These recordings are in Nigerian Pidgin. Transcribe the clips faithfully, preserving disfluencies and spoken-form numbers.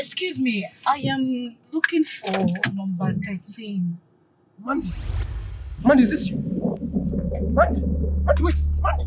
Excuse me, I am looking for number thirteen. Mandy. Mandy, is this you? Mandy. Mandy, wait. Mandy.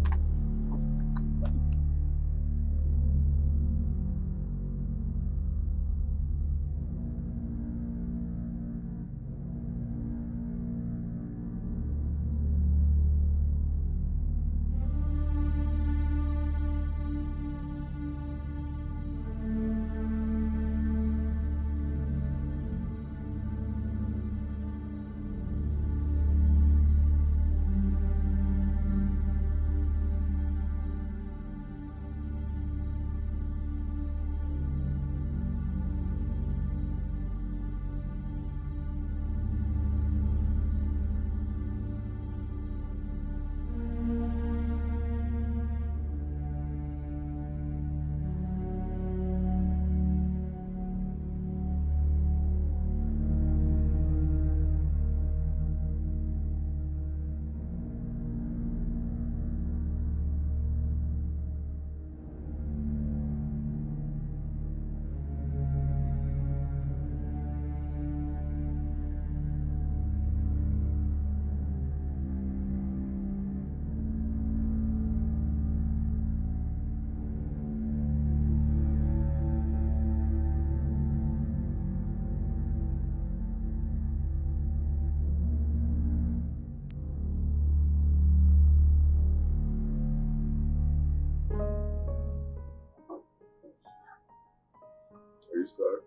Are you stuck?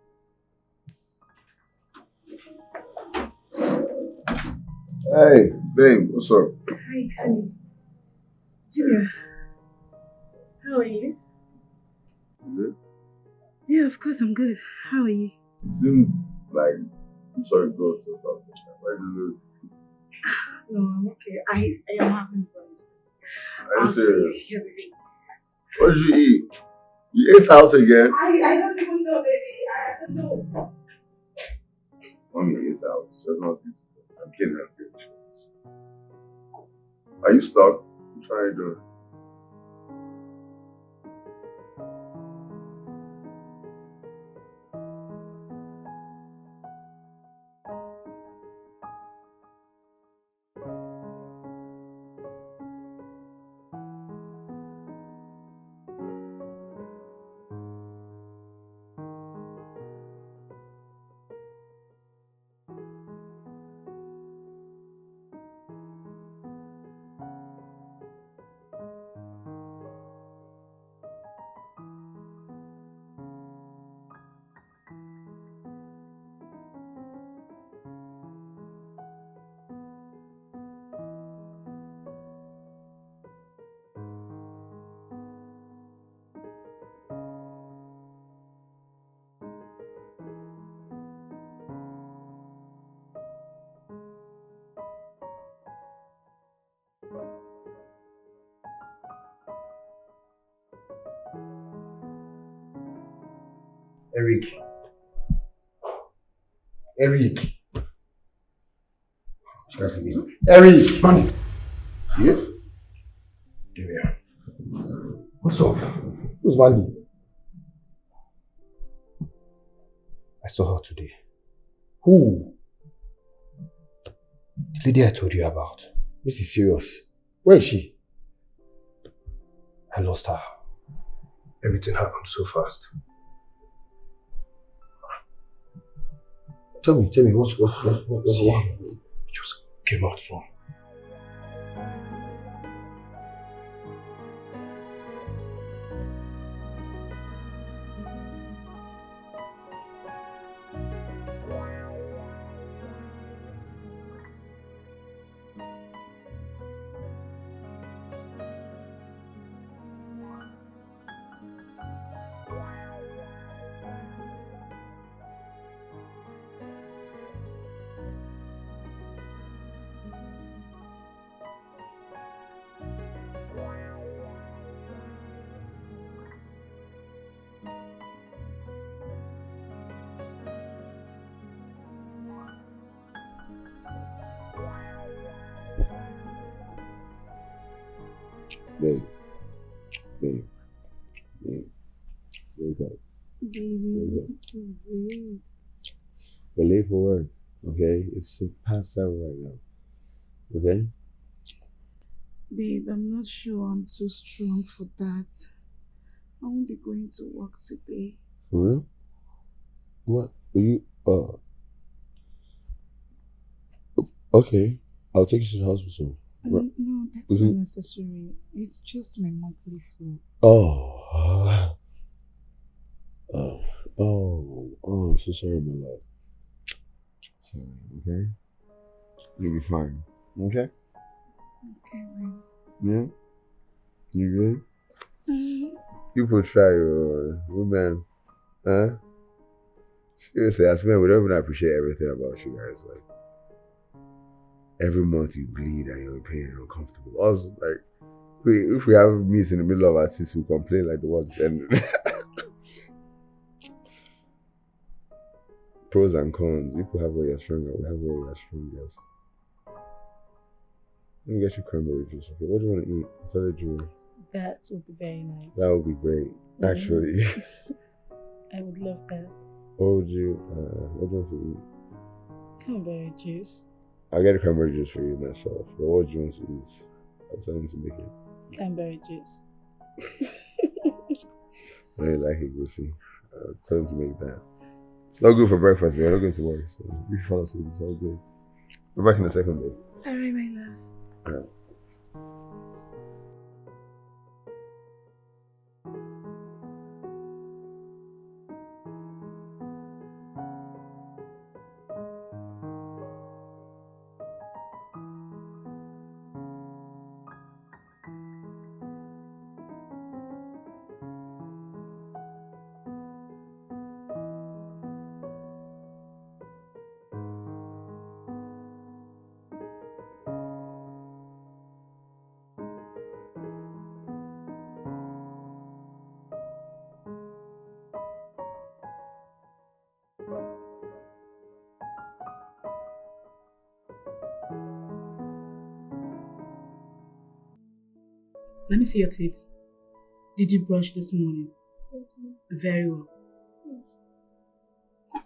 Hey, babe, what's up? Hi, honey. Junior, how are you? You good? Yeah, of course I'm good. How are you? You seem like you saw a ghost or something. Why do you look? No, I'm okay. I, I am having fun. Are you serious? Yeah, baby. What did you eat? You ate house again? I, I don't even know, baby. I don't know. Mommy ate house. She does not eat. I'm kidding. I'm kidding. Are you stuck? I'm trying to. Eric. Eric. Seriously, Eric. Mandy. Yeah? There we are. What's up? Who's Mandy? I saw her today. Who? The lady I told you about. This is serious. Where is she? I lost her. Everything happened so fast. Tell me, tell me, what's what's what what, what, what happened? It just came out from. Babe, babe, babe, wake up. Baby, this is it. We're late for work, okay? It's past seven right now, okay? Babe, I'm not sure I'm too strong for that. I won't be going to work today. For real? What? Are you, uh, okay. I'll take you to the hospital. Right. Mm, no, that's not necessary. It's just my monthly flu. Oh. Oh, oh, oh, I'm so sorry, my love. Sorry, okay? You'll be fine. Okay? Okay, babe. Yeah? You good? Mm. People try, uh, women. Huh? Seriously, I swear, we don't even appreciate everything about you guys. Like, every month you bleed and you're in pain and uncomfortable. Us, like, we, if we have meat in the middle of our seats, we complain like the world is ending. Pros and cons. People have where you're stronger, we have where we're strongest. Let me get you cranberry juice, okay? What do you want to eat? Salad drink. That would be very nice. That would be great, mm-hmm, actually. I would love that. What would you, uh, what do you want to eat? Cranberry juice. I'll get a cranberry juice for you myself. But what do you want to eat? I'll tell him to make it. Cranberry juice. I really like it, Gucci. Uh, tell him to make that. It's not good for breakfast, we're not going to work. So if you fall asleep, it's all good. Be back in a second, babe. All right, my love. All right. Let me see your teeth. Did you brush this morning? Yes, ma'am. Very well. Yes.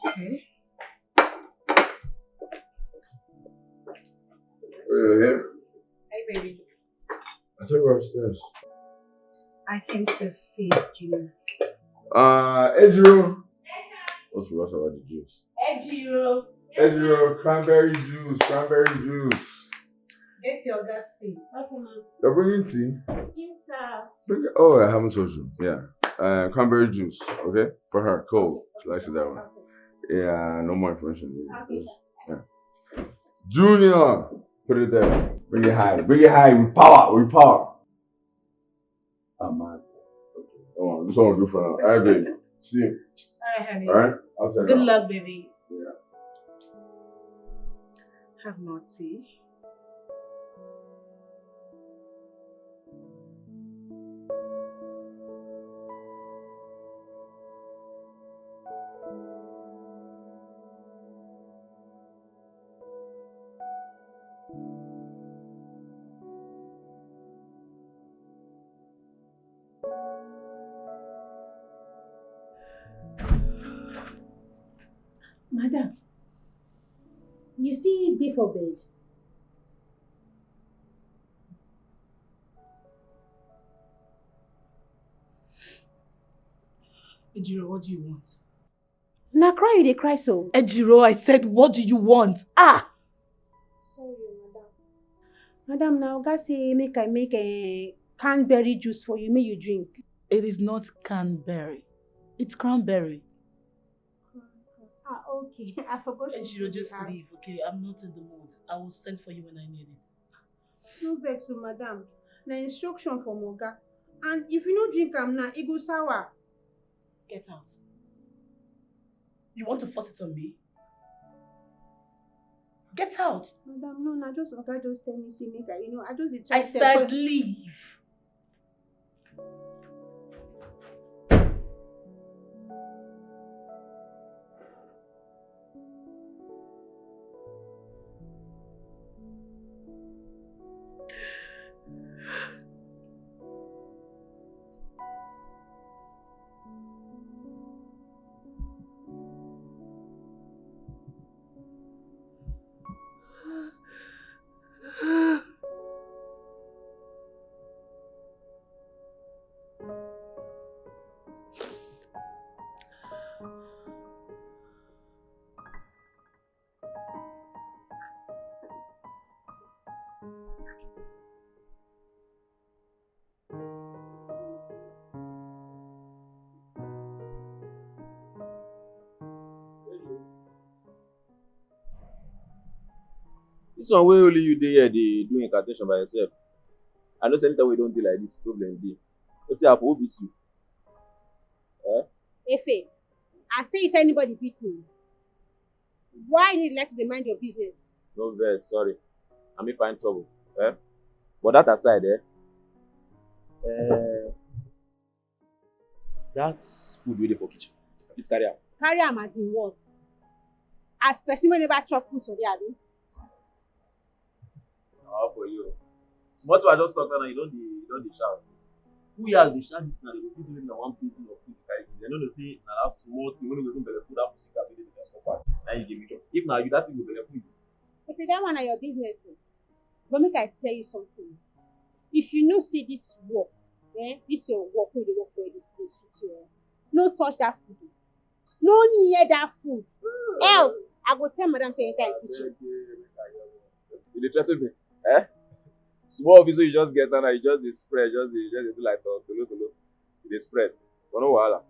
Okay. Hey, baby. I thought you were upstairs. I came to feed you. Uh, Ejiro. What's, what's about the juice? Ejiro. Ejiro, cranberry juice, cranberry juice. Get your gas tea. Okay, ma'am. You're bringing tea? Yes, sir. Bring it. Oh, I haven't told you. Yeah. Uh, cranberry juice, okay? For her, cold. She likes it that way. Yeah, no more information. Okay, sir. Yeah. Junior, put it there. Bring it high. Bring it high with power. With power. I'm mad. Okay. Oh, this one will do for now. All right, baby. See you. All right, honey. All right? Good luck, baby. Yeah. Have more tea. Madam, you see dey for bed. Ejiro, what do you want? Na cry you dey cry so? Ejiro, I said, what do you want? Ah! Sorry, madam. Madam, na oga say make I make a cranberry juice for you, make you drink. It is not cranberry. It's cranberry. Ah, okay. I forgot to Ejiro, just leave, okay? I'm not in the mood. I will send for you when I need it. No vex o, madam. Na instruction from oga. And if you no drink am now, e go sour. Get out. You want to force it on me? Get out. Madam, no, na just oga just tell me say make I, you know, I just dey try I tell said leave. This one wey only you dey here dey do incantation by yourself. I know say anytime we don dey like this, problem dey. Wetin happen? Who beat you? Eh? Efe, I say if anybody beat me, why you need like to dey mind your business? No vex, sorry. I mean find trouble. Eh? But that aside, eh? Eh, that food wey dey for kitchen, I fit carry am. Carry am as in what? As person wey never chop food today, abi? How for you? Small thing I just talk now, you don dey you don dey shout. Who hears dey shout this now? They go think say maybe na one basin of food you carry give. They no know say na that small thing wey no go even belle full that pussy cat wey dey the next compound. Na you give me chop. If na you, that thing go belle full you. If you that one na your business, o. But make I tell you something. If you know say this work, eh, this your work wey you dey work for this place fit you, eh, no touch that food. No near that food. Else, I go tell madam say enter in kitchen. You dey threaten me? Eh? Small office wey you just get now, you just dey spread, just dey just dey do like tolo tolo. You dey spread. But no wahala.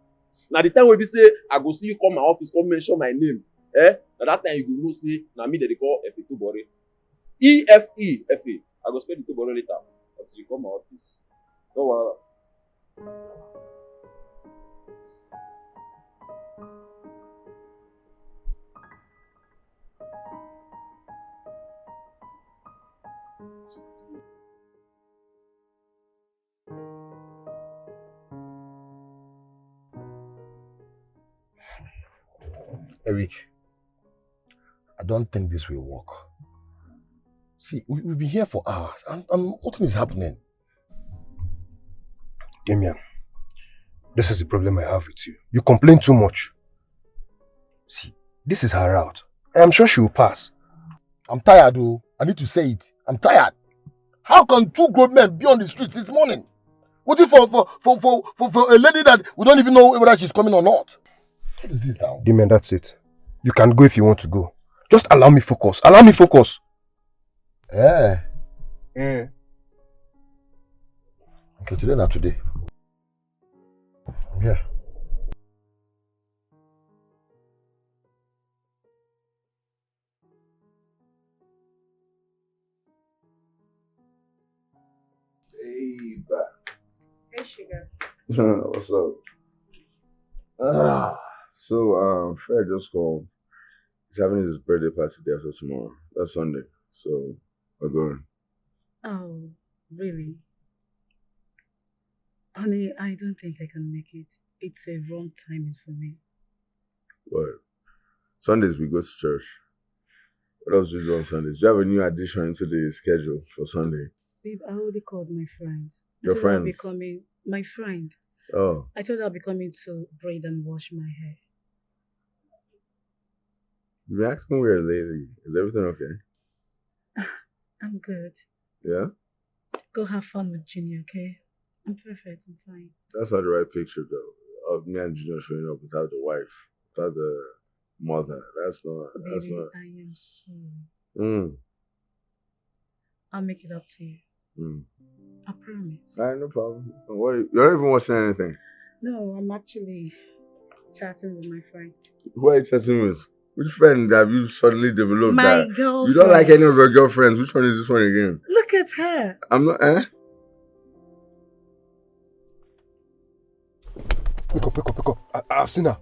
Na the time wey be say I go see you come my office, come mention my name. Eh? Na that time you go know say na me dem dey call Efe Tobore. E F E F E. I go spell the Tobore later until you come my office. No wahala. Eric, I don't think this will work. See, we, we've been here for hours and, and nothing is happening. Damian, this is the problem I have with you. You complain too much. See, this is her route. I am sure she will pass. I'm tired, oh. I need to say it. I'm tired. How can two grown men be on the street since morning? Waiting for for, for, for, for, for a lady that we don't even know whether she's coming or not. What is this now? Damian, that's it. You can go if you want to go. Just allow me focus. Allow me focus. Eh. Eh. Okay, today na today. Yeah. Babe. Hey, sugar. What's up? Ah, so um, Fred just called. He's having his birthday party there for tomorrow. That's Sunday. So we're going. Oh, really? Honey, I don't think I can make it. It's a wrong timing for me. What? Sundays we go to church. What else do you do on Sundays? Do you have a new addition into the schedule for Sunday? Babe, I already called my friend. Your friend? Becoming my friend. Oh. I told her I'll be coming to braid and wash my hair. You been acting weird lately. Is everything okay? I'm good. Yeah? Go have fun with Junior, okay? I'm perfect. I'm fine. That's not the right picture, though, of me and Junior showing up without the wife, without the mother. That's not. That's Baby, not. I am sorry. Mm. I'll make it up to you. Mm. I promise. All right, no problem. Don't worry. You're not even watching anything. No, I'm actually chatting with my friend. Who are you chatting with? Which friend have you suddenly developed My that girlfriend. You don't like any of your girlfriends? Which one is this one again? Look at her. I'm not. Eh? Pick up, pick up, pick up. I, I've seen her.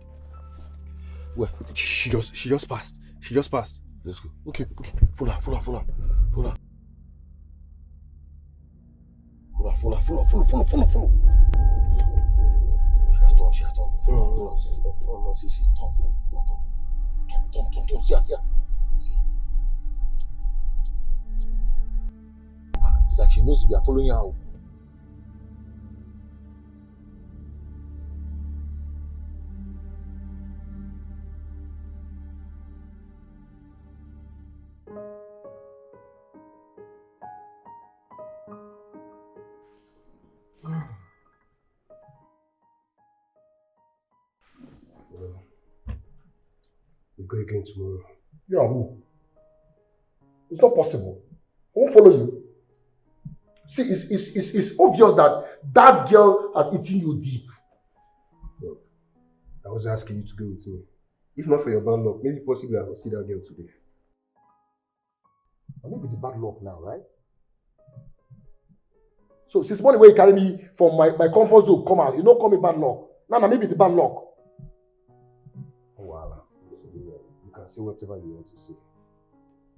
Well, she just, she just passed. She just passed. Let's go. Okay, okay. Follow her, follow her, follow her, follow her. Follow her, follow her, follow, follow, follow, follow, follow. She has turned, she has turned. Follow her, follow her. See, see, follow her, see, see, turn, turn, turn, turn, turn, turn. See her, see her. See her. Ah, it's like she knows we are following her. Well, we go again tomorrow. You and who? It's not possible. I won't follow you. See, it's, it's, it's, it's obvious that that girl has eaten you deep. Look, I was asking you to go with me. If not for your bad luck, maybe possibly I will see that girl today. Maybe the bad luck now, right? So since morning when you carry me from my, my comfort zone, come out, you don't call me bad luck. Now, now maybe the bad luck. Oh, voila. You can say whatever you want to say.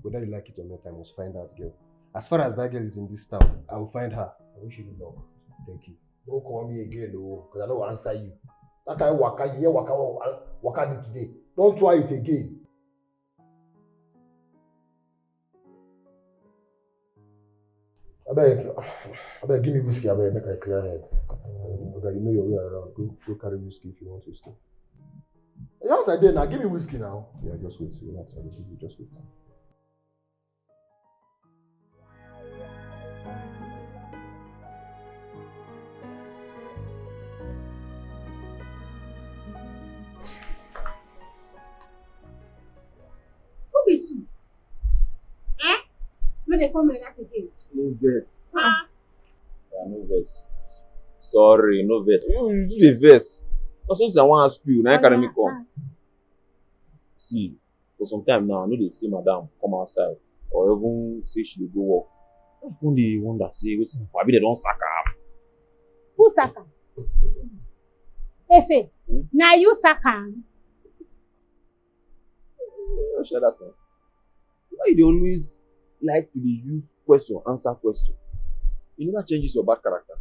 Whether you like it or not, I must find that girl. As far as that girl is in this town, I will find her. I wish you good luck. Thank you. Don't call me again, oh, because I don't answer you. That kind of waka, you hear waka, waka, waka did today. Don't try it again. Abeg, abeg, give me whiskey, abeg, make I clear head. Oga, you know your way around. Go, go carry whiskey if you want whiskey. Yes, I did. Now give me whiskey now. Yeah, just wait. Relax. I will give you. Just wait. Who be Sue? Eh? No dey come like that again. No vex. Ah. Yeah, no vex. Sorry, no vex. You, you do the vex. Na something I wan ask you. Na carry me come. See, for some time now, I no dey see madam come outside or even say she dey go work. I come dey wonder say wetin happen. Abi dem don sack am? Who sack am? Efe, na you sack am? Shut up, sir. Why you dey always like to dey use question answer question? You never change this your bad character.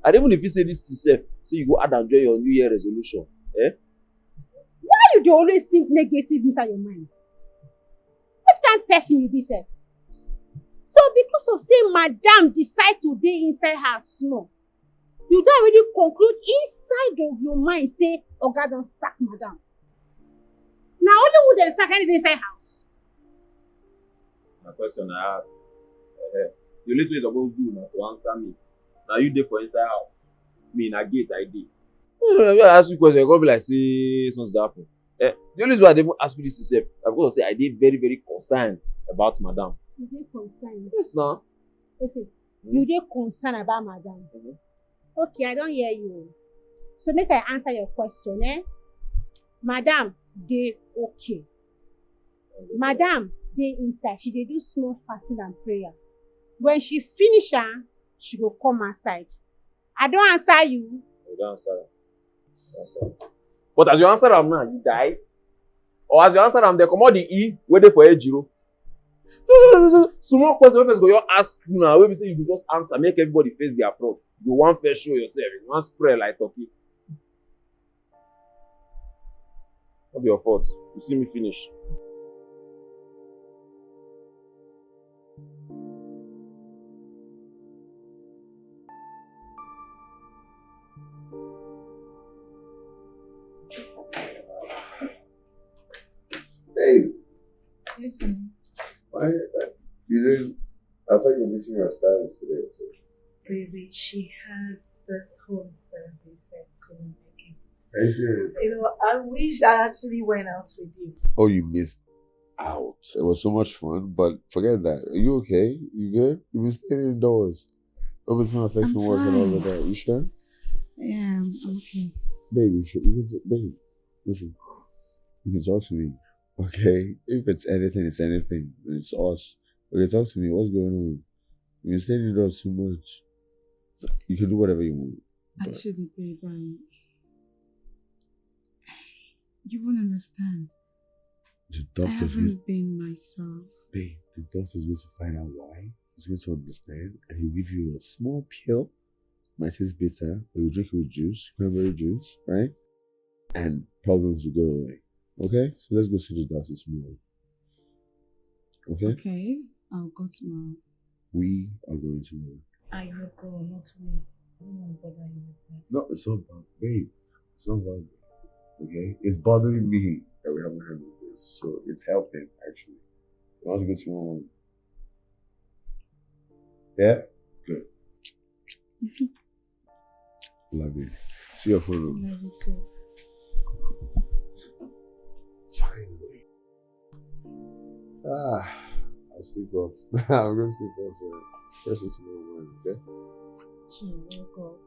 I dey even dey feel say this thing sef, say you go add am join your new year resolution. Eh? Why you dey always think negative inside your mind? Which kind person you be sef? So because of say madam decide to dey inside house small, you don already conclude inside of your mind say oga don sack madam. Na only who dem sack na dey inside house. Na question I ask. Eh, the only thing you suppose do na to answer me. Na you dey for inside house. Me na gate I dey. No, no, no, I ask you question, e come be like say something happen. Eh, the only reason why I dey even ask you this thing sef na because of say I dey very, very concerned about madam. You dey concerned? Yes na. Okay. You dey concerned about madam? Okay, I don hear you. So make I answer your question, eh? Madam dey okay. Madam dey inside. She dey do small fasting and prayer. When she finish am, she go come outside. I don answer you. You don answer am. Answer am. But as you answer am now, you die. Or as you answer am, dem comot the E wey dey for ejiro. Small question wey person go just ask you now, wey be say you go just answer, make everybody face their front. You go wan first show yourself, you wan spread like turkey. No be your fault. You see me finish. Hey, Yes, honey. Why? Uh, you didn't. I thought you were missing your stylist today. Baby, she had this whole service and couldn't make it. Are you serious? You know, I wish I actually went out with you. Oh, you missed out. It was so much fun, but forget that. Are you okay? You good? You've been staying indoors. Hope it's not affecting I'm work and all of fine. That. You sure? Yeah, I'm okay. Babe, you should. You can, babe, listen. You can talk to me, okay? If it's anything, it's anything. It's us. Okay, talk to me. What's going on? You've been staying indoors too much. You can do whatever you want. But Actually, babe, I. You won't understand. The I doctor's going haven't been myself. Babe, the doctor's going to find out why. He's going to understand, and he'll give you a small pill. Might taste bitter, but you drink it with juice, cranberry juice, right? And problems will go away. Okay? So let's go see the doctor tomorrow. Okay? Okay, I'll go tomorrow. We are going tomorrow. I will go, not me. I don't want to bother you with this. No, it's not bad, babe. It's not bad. Okay? It's bothering me that we haven't handled this. So it's helping, actually. So I want to go tomorrow morning. Yeah? Good. Love you. See your phone. Love you too. Finally. Ah, I'll sleep well. I'm going to sleep well. So, first is tomorrow morning, okay? Sure, we'll go.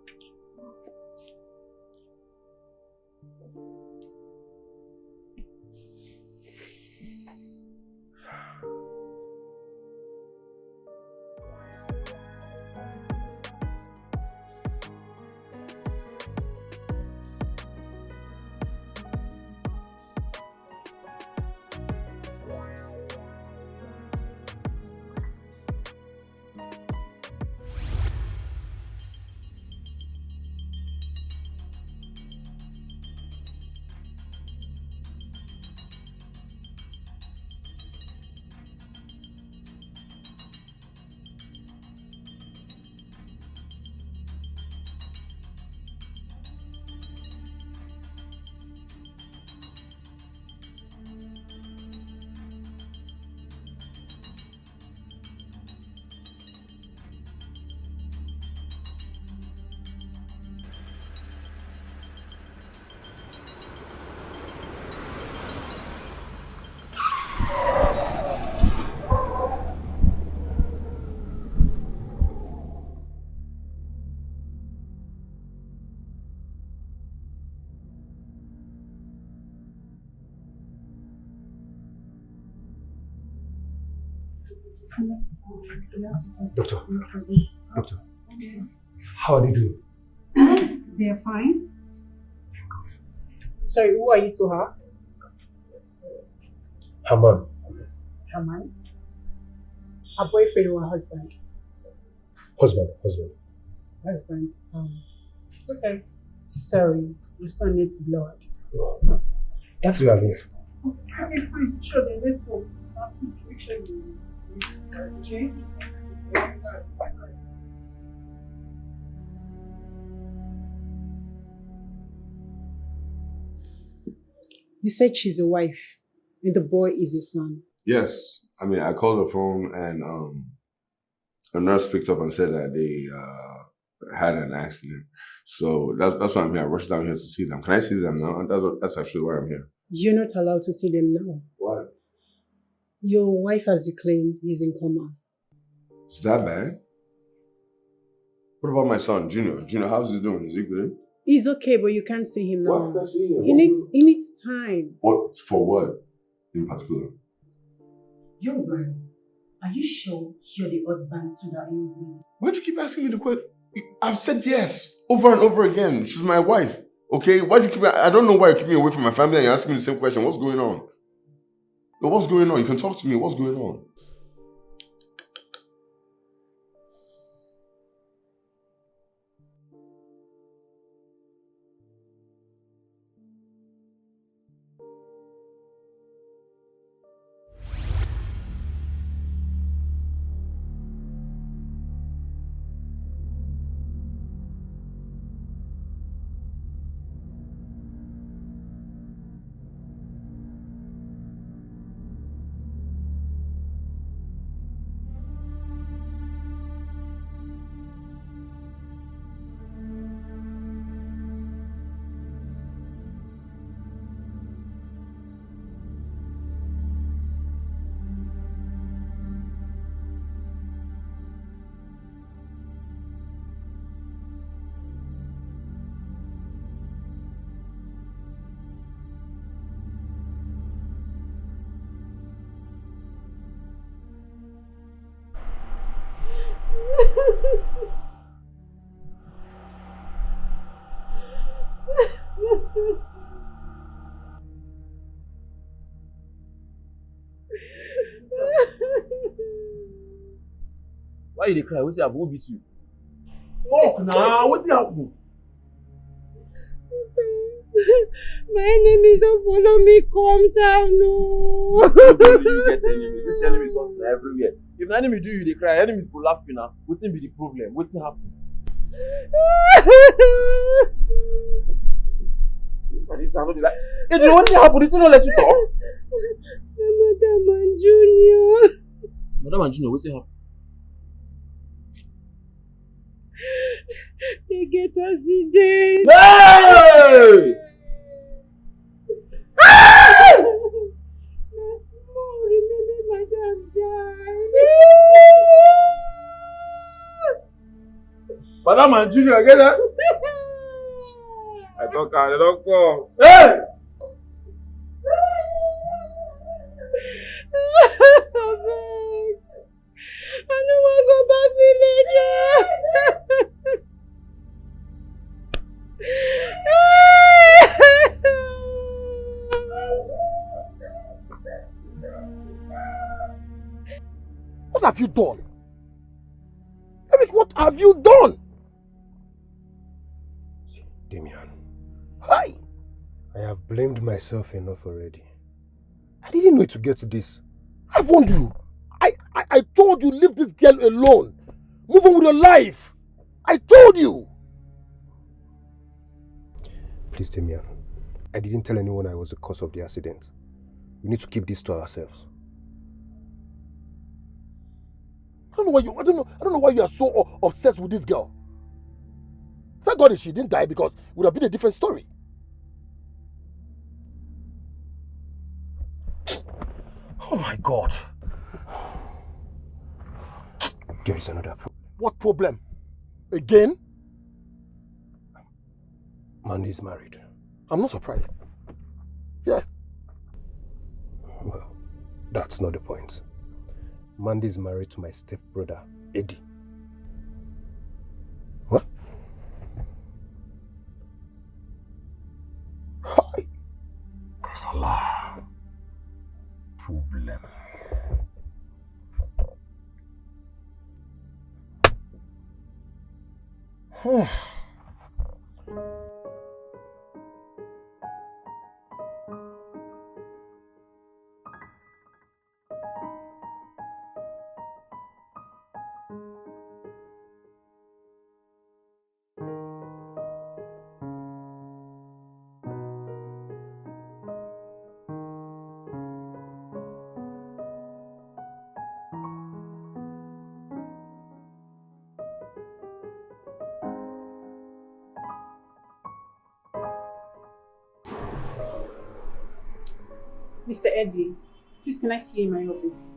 Doctor, doctor, how are they doing? They're fine. Sorry, who are you to her? Haman. Haman? Her boyfriend or her husband? Husband, husband. Husband. Um, it's okay. Sorry, your son needs blood. That's why I'm here. Okay, fine. Sure, then let's go. Make sure you, you discuss, okay? You said she's a wife and the boy is your son. Yes. I mean, I called her phone and um, a nurse picked up and said that they uh, had an accident. So that's that's why I'm here. I rushed down here to see them. Can I see them now? That's that's actually why I'm here. You're not allowed to see them now. Why? Your wife, as you claim, is in coma. Is that bad? What about my son, Junior? Junior, how's he doing? Is he good? He's okay, but you can't see him now. Why can't I see him? He needs he needs time. What for? What in particular? Young boy, are you sure you're the husband to that young lady? Why do you keep asking me the question? I've said yes over and over again. She's my wife. Okay? Why do you keep? I don't know why you keep me away from my family and you're asking me the same question. What's going on? But what's going on? You can talk to me. What's going on? Why you dey cry? Wetin happen? Who beat you? Talk na. Wetin happen? My enemies don follow me come town o. Everywhere you get enemies. This enemy something na everywhere. If na enemy do you, you dey cry. Enemies go laugh you na. Wetin be the problem? Wetin happen? Na this I no dey like. Hey, do you know wetin happen? The thing no let you talk. My madam and Junior. Madam and Junior, wetin happen? They get accident. Hey! Na small remaining madam die. Madam and Junior, get that? I talk am, they don come. Hey! Abeg. I no wan go done? Eric, what have you done? Damian, Hi! I have blamed myself enough already. I didn't know it would get to this. I warned you. I, I, I told you, leave this girl alone. Move on with your life. I told you. Please, Damian, I didn't tell anyone I was the cause of the accident. We need to keep this to ourselves. I don't know why you I don't know I don't know why you are so o- obsessed with this girl. Thank God she didn't die, because it would have been a different story. Oh my God. There is another problem. What problem? Again? Mandy is married. I'm not surprised. Well, that's not the point. Mandy is married to my stepbrother, Eddie. What? Hi. There's a lot. Problem. Hmm. Mister Eddie, please, can I see you in my office?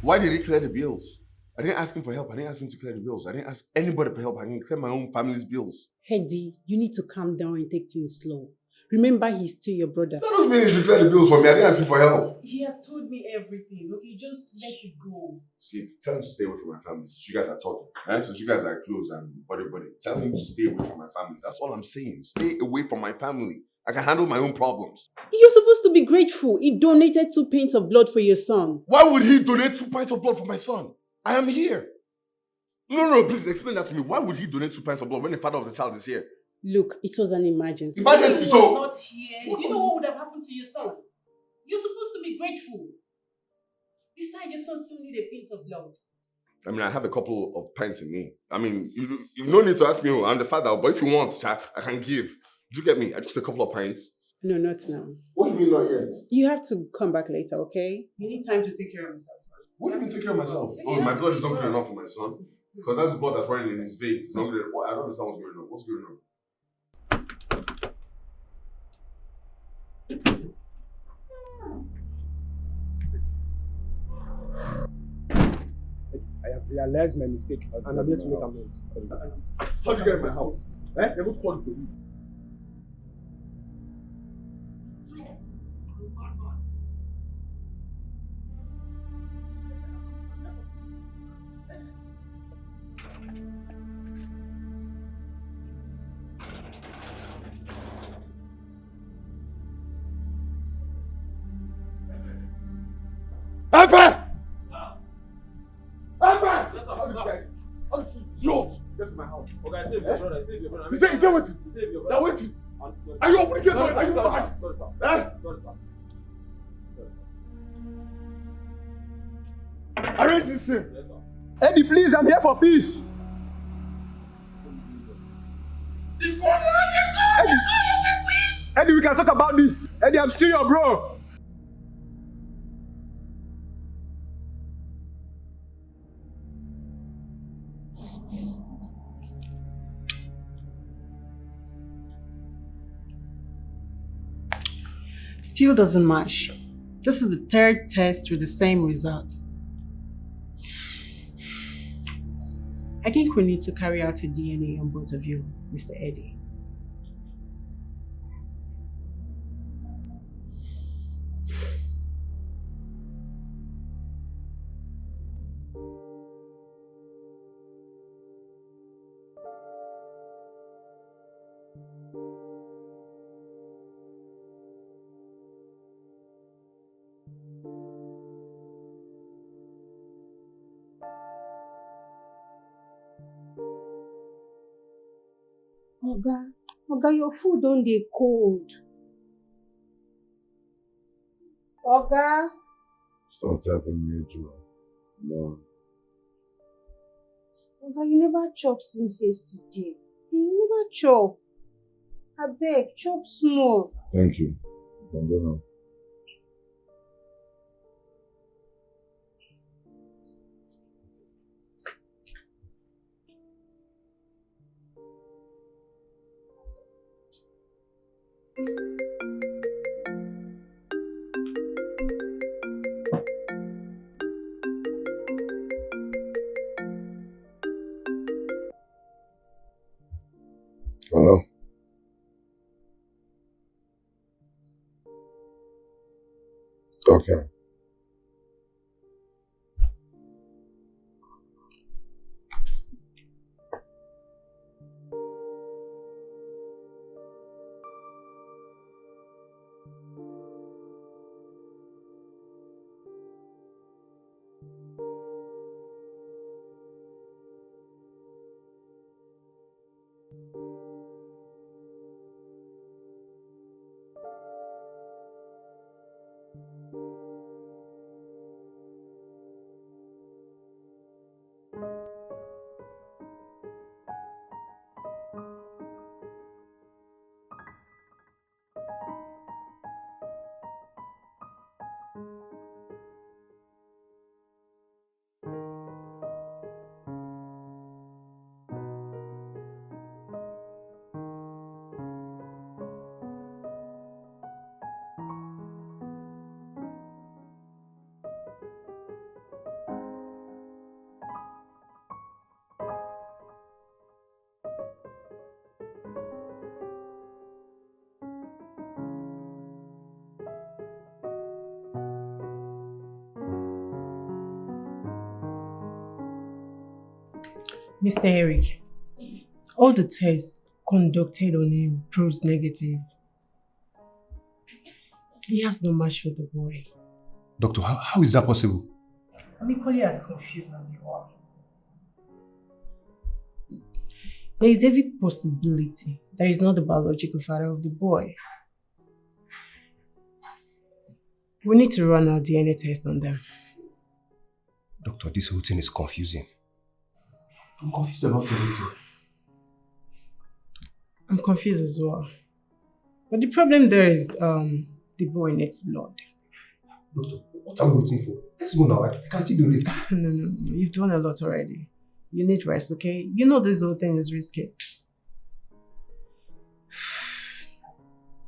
Why did he clear the bills? I didn't ask him for help. I didn't ask him to clear the bills. I didn't ask anybody for help. I can clear my own family's bills. Eddie, you need to calm down and take things slow. Remember, he's still your brother. That doesn't mean he should clear the bills for me. I didn't ask him for help. He has told me everything. Okay, just let it go. See, tell him to stay away from my family since you guys are talking. Right? Since you guys are close and buddy buddy, tell him to stay away from my family. That's all I'm saying. Stay away from my family. I can handle my own problems. You're supposed to be grateful. He donated two pints of blood for your son. Why would he donate two pints of blood for my son? I am here. No, no, please explain that to me. Why would he donate two pints of blood when the father of the child is here? Look, it was an emergency. Emergency, He so- was not here. Do you know what would have happened to your son? You're supposed to be grateful. Besides, your son still need a pint of blood. I mean, I have a couple of pints in me. I mean, you you no need to ask me. Oh, I'm the father, but if you want, cha, I can give. Do you get me? I just a couple of pints. No, not now. What do you mean not yet? You have to come back later, okay? You need time to take care of yourself first. What do you mean take care of myself? Oh, my blood is not good enough for my son. Because that's the blood that's running in his veins. It's not good. What? I don't understand what's going on. What's going on? I have realized my mistake and I'm here to make amends. How did you get in my house? Eh? You're going to call the police. Efe! Efe! Yes, sir. How did you get? How did you idiot? Get to my house. Okay, save your brother. Save your brother. He said, he said, wait. Save your brother. Now wait. Are you opening gate? Are you mad? Sorry, sir. Eh? Sorry, sir. Sorry, sir. Arrange this thing. Yes, sir. Eddie, please, I'm here for peace. Eddie, Eddie, we can talk about this. Eddie, I'm still your bro. Still doesn't match. This is the third test with the same result. I think we need to carry out a D N A on both of you, Mister Eddie. Oga, Oga, your food don dey cold. Oga. Stop tapping me, Joe. No. Oga, you never chop since yesterday. You never chop. Abeg, chop small. Thank you. You can go now. Hello? Okay. Mister Eric, all the tests conducted on him proves negative. He has no match for the boy. Doctor, how, how is that possible? I'm equally as confused as you are. There is every possibility that he's not the biological father of the boy. We need to run our D N A test on them. Doctor, this whole thing is confusing. I'm confused about everything. I'm confused as well. But the problem there is um, the boy needs blood. Doctor, what are we waiting for? Let's go now. I, I can still donate. No, no, no. You've done a lot already. You need rest, okay? You know this whole thing is risky.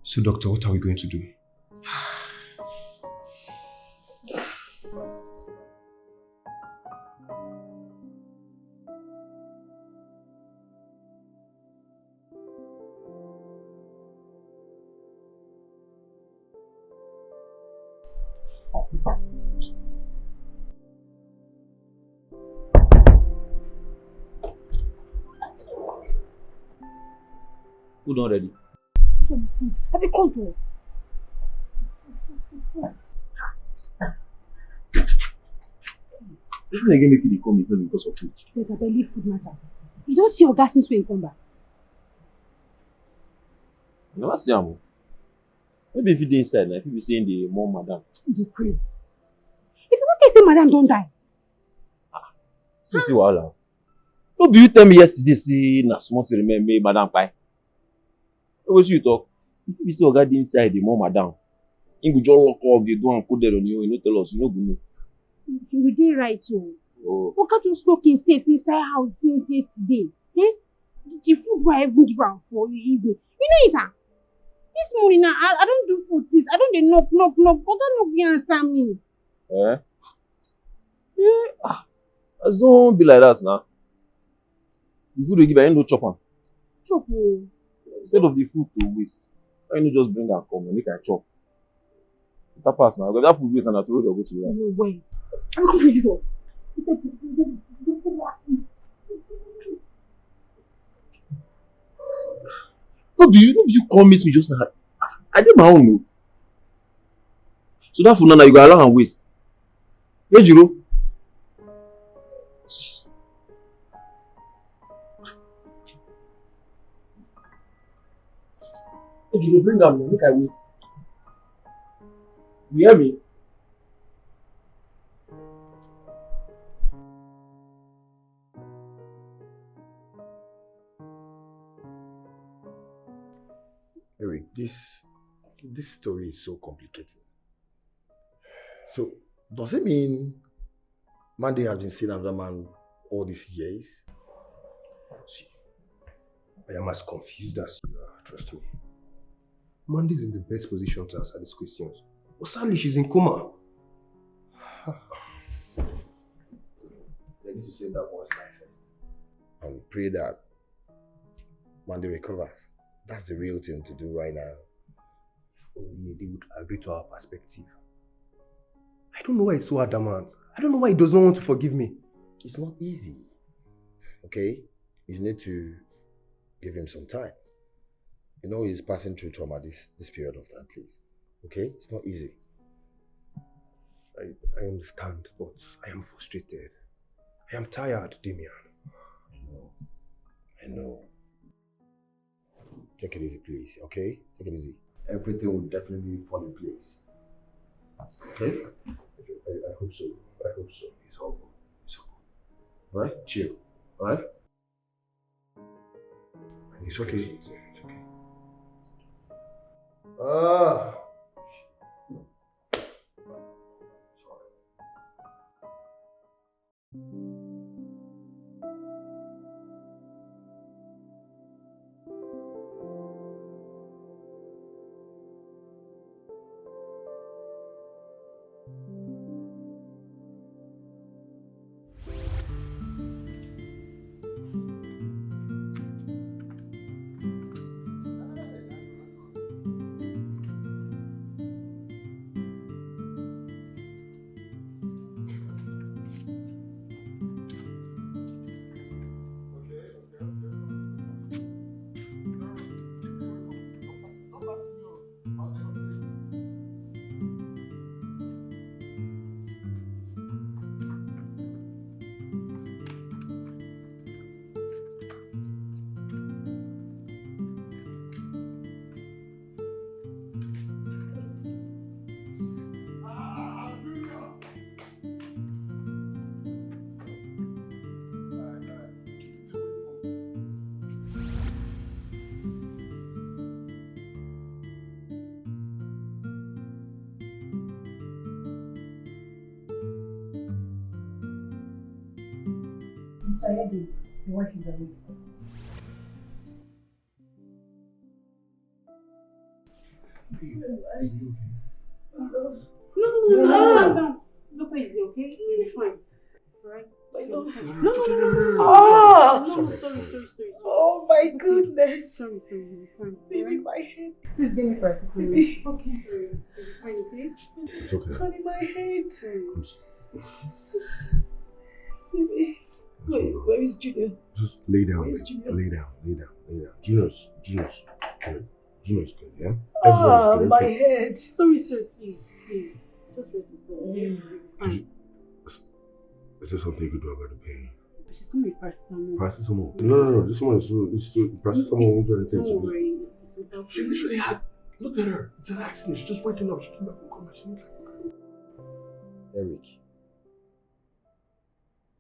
So, doctor, what are we going to do? Food don ready. I be come to. Wetin again make you dey come before because of food? Like I believe food matter. You don see Oga since when he come back? I never see am o. Maybe if you dey inside na, if you be say him dey mourn madam. You dey craze. If you no tell say madam don die. See see wahala. No be you tell me yesterday say na small thing remain make madam kpai? No wetin you talk. If you be say oga dey inside dey mourn madam, him go just lock up dey do am coded on him own, he no tell us, you no go know. You dey right o. Oh. Oga just lock himself inside house since yesterday. Eh? The food wey I even give am for evening, you no eat am. This morning now, I, I don do food since. I don dey knock, knock, knock. Oga no gree answer me. Eh? Eh, ah, as don be like that na. The food wey give am, him no chop am. Chop o. Instead of the food to waste, why you no just bring am come, make I chop? Better pass na. That food waste na throw the go to where? No way. I'm going to you. No be you, no be you come meet me just now. I dey my own o. So that food now, you go allow am waste. Ejiro. You go bring am now, make I wait. You hear me? Eric, this this story is so complicated. So, does it mean Mandy has been seeing another man all these years? See, I am as confused as you are, trust me. Mandy's in the best position to answer these questions. But sadly, she's in coma. They need to save that boy's life first. And pray that Mandy recovers. That's the real thing to do right now. If only they would agree to our perspective. I don't know why he's so adamant. I don't know why he does not want to forgive me. It's not easy. Okay? You need to give him some time. You know he's passing through trauma this, this period of time, please. Okay? It's not easy. I, I understand, but I am frustrated. I am tired, Damian. I know. I know. Take it easy, please, okay? Take it easy. Everything will definitely fall in place. Okay? I, I, I hope so. I hope so. It's all good. It's all good. Right? Chill. Right? It's okay. It's okay. Ah. Mister Yedi, your wife is awake, sir. Babe, are you okay? No, no, no, no, no, no. Doctor is okay. You'll be fine. Right? My love. No, no, no, no, no, no. Ah! No, sorry, sorry, sorry, sorry. Oh my goodness. Sorry, sorry, you'll be fine. Baby, my head. Please give me paracetamol. Baby. Okay. Sorry. You'll be fine, okay? It's okay. Honey, my head. Baby. Wait, where is Junior? Just lay down, babe. Lay down, lay down, lay down. Junior's, Junior's good. Junior's good, yeah? Ah, my head. Sorry, sir, please, please. Just rest it off. Is, is there something you could do about the pain? She's coming with paracetamol. Paracetamol? No, no, no. This one is, this is, paracetamol won't do anything to this. Don't worry. She literally had, look at her. It's an accident. She just waking up. She came back from coma. She needs, like, Eric,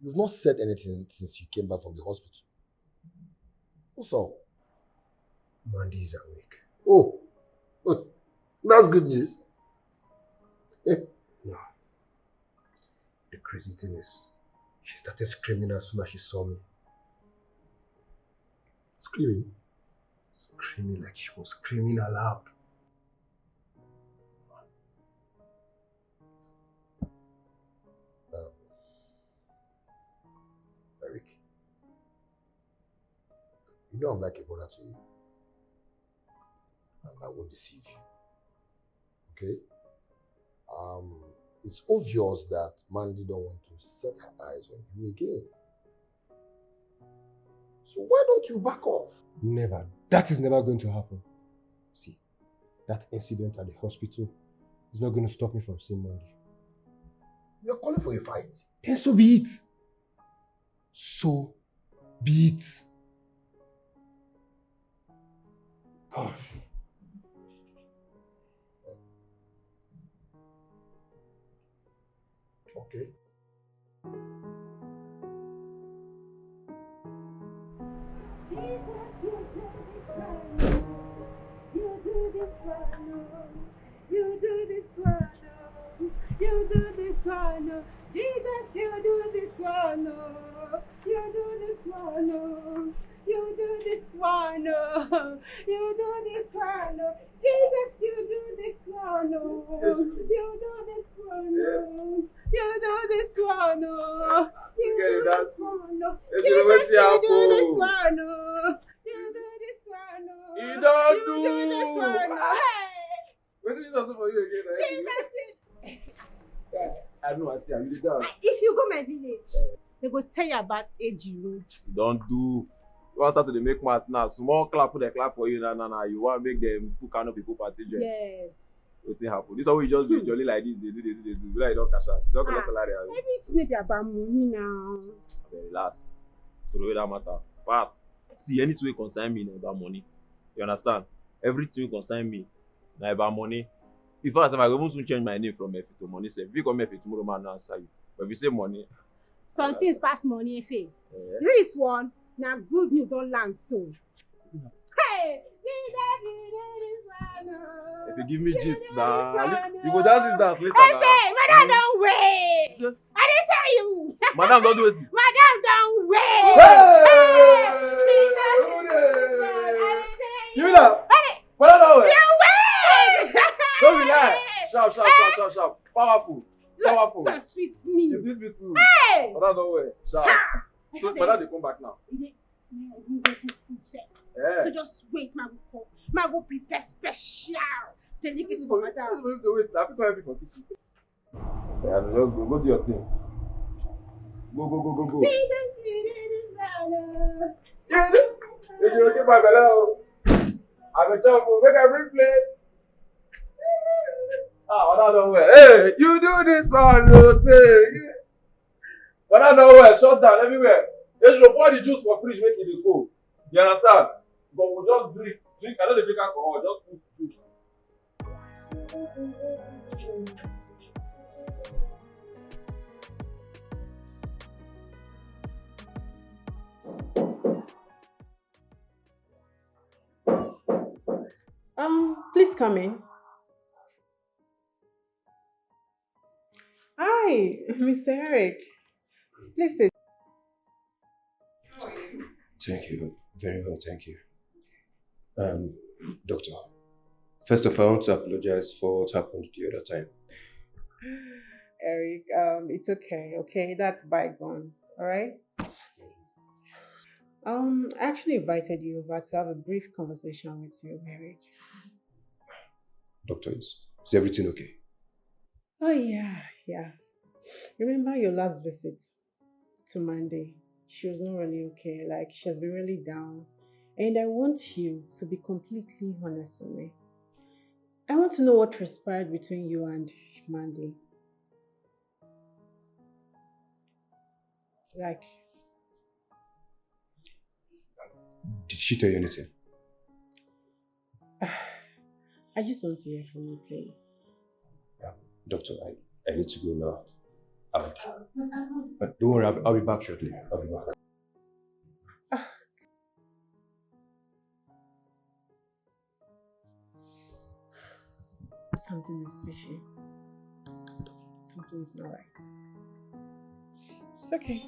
you've not said anything since you came back from the hospital. What's up? Mandy is awake. Oh, oh, that's good news. Eh? No. The crazy thing is, she started screaming as soon as she saw me. Screaming? Screaming like she was screaming aloud. Um, Eric, you know I'm like a brother to you, and I won't deceive you. Okay? Um, it's obvious that Mandy don't want to set her eyes on you again. So why don't you back off? Never. That is never going to happen. See, that incident at the hospital is not going to stop me from seeing Mandy. You're calling for a fight? Then so be it. So be it. Gosh. Okay. Jesus, you do this one. You do this one. Oh. You do this one. Oh. You do this one. Oh. Jesus, you do this one. Oh. You do this one. Oh. You do this one. Oh. You do this one. Oh. Jesus, you do this one. Oh. You do this one. Oh. You do this one. Oh. You do this one. Oh. Jesus, you do this one. Oh. You do this one. Oh. You don't do. This one. Oh. Hey. Wetin Jesus do for you again? Eh? Jesus. I know, I see. You dey dance. If you go my village, they go tell you about A G Road. You don't do. You wan start to dey make maths now. Small clap, put the clap for you now, now, now. You wan make them put canopy, put party join. Yes. Wetin happen? This one wey you just do jolly like this, dey do, dey do, dey do. Be like you don cash out. You don collect salary, abi? Everything no be about money now. Abeg, relax. Throw away that matter. Fast. See, anything wey concern me na about money. You understand? Everything wey concern me na about money. In fact, if I go even soon change my name from Efe to Money sef. If you call me Efe tomorrow, man, no answer you. But if you say Money, Some things pass money, Efe. Eh. This one na good news don land so. Hey, Jesus, you do this one. Oh. If you give me gist now, you go dance this dance later. Efe, madam don wait. I dey tell you. Madam don do wetin? Madam don wait. Hey! Hey! Jesus, you do this one. I dey tell you. Give me that. Hey! Madam don wait. You wait. Don't be lie. Sharp, sharp, sharp, sharp, sharp. Powerful. Powerful. So sweet me. You sweet me too. Hey! Madam don wait. Sharp. So madam dey come back now. Yeah. So just wait, ma go come. Ma go prepare special delicacy for madam. Wait, wait, wait. I fit come help you for kitchen. Yeah, just go, go do your thing. Go, go, go, go, go. If you keep my belly, I go chop, make every plate. Ah, madam don wait. Hey, you do this one, no say. Madam don wait. Shut down everywhere. They should pour the juice for fridge, make it dey cold. You understand? But we just drink, drink. I no dey drink alcohol. Just put juice. Um, please come in. Hi, Mister Eric. Please sit. Thank you. Very well, thank you. Um, Doctor, first of all, I want to apologize for what happened the other time. Eric, um, it's okay, okay? That's bygone, all right? Um, I actually invited you over to have a brief conversation with you, Eric. Doctor, is, is everything okay? Oh, yeah, yeah. Remember your last visit to Mandy? She was not really okay. Like, she has been really down. And I want you to be completely honest with me. I want to know what transpired between you and Mandy. Like, did she tell you anything? I just want to hear from you, please. Yeah, doctor, I, I need to go now. I'll, but don't worry, I'll, I'll be back shortly. I'll be back. Something is fishy. Something is not right. It's okay.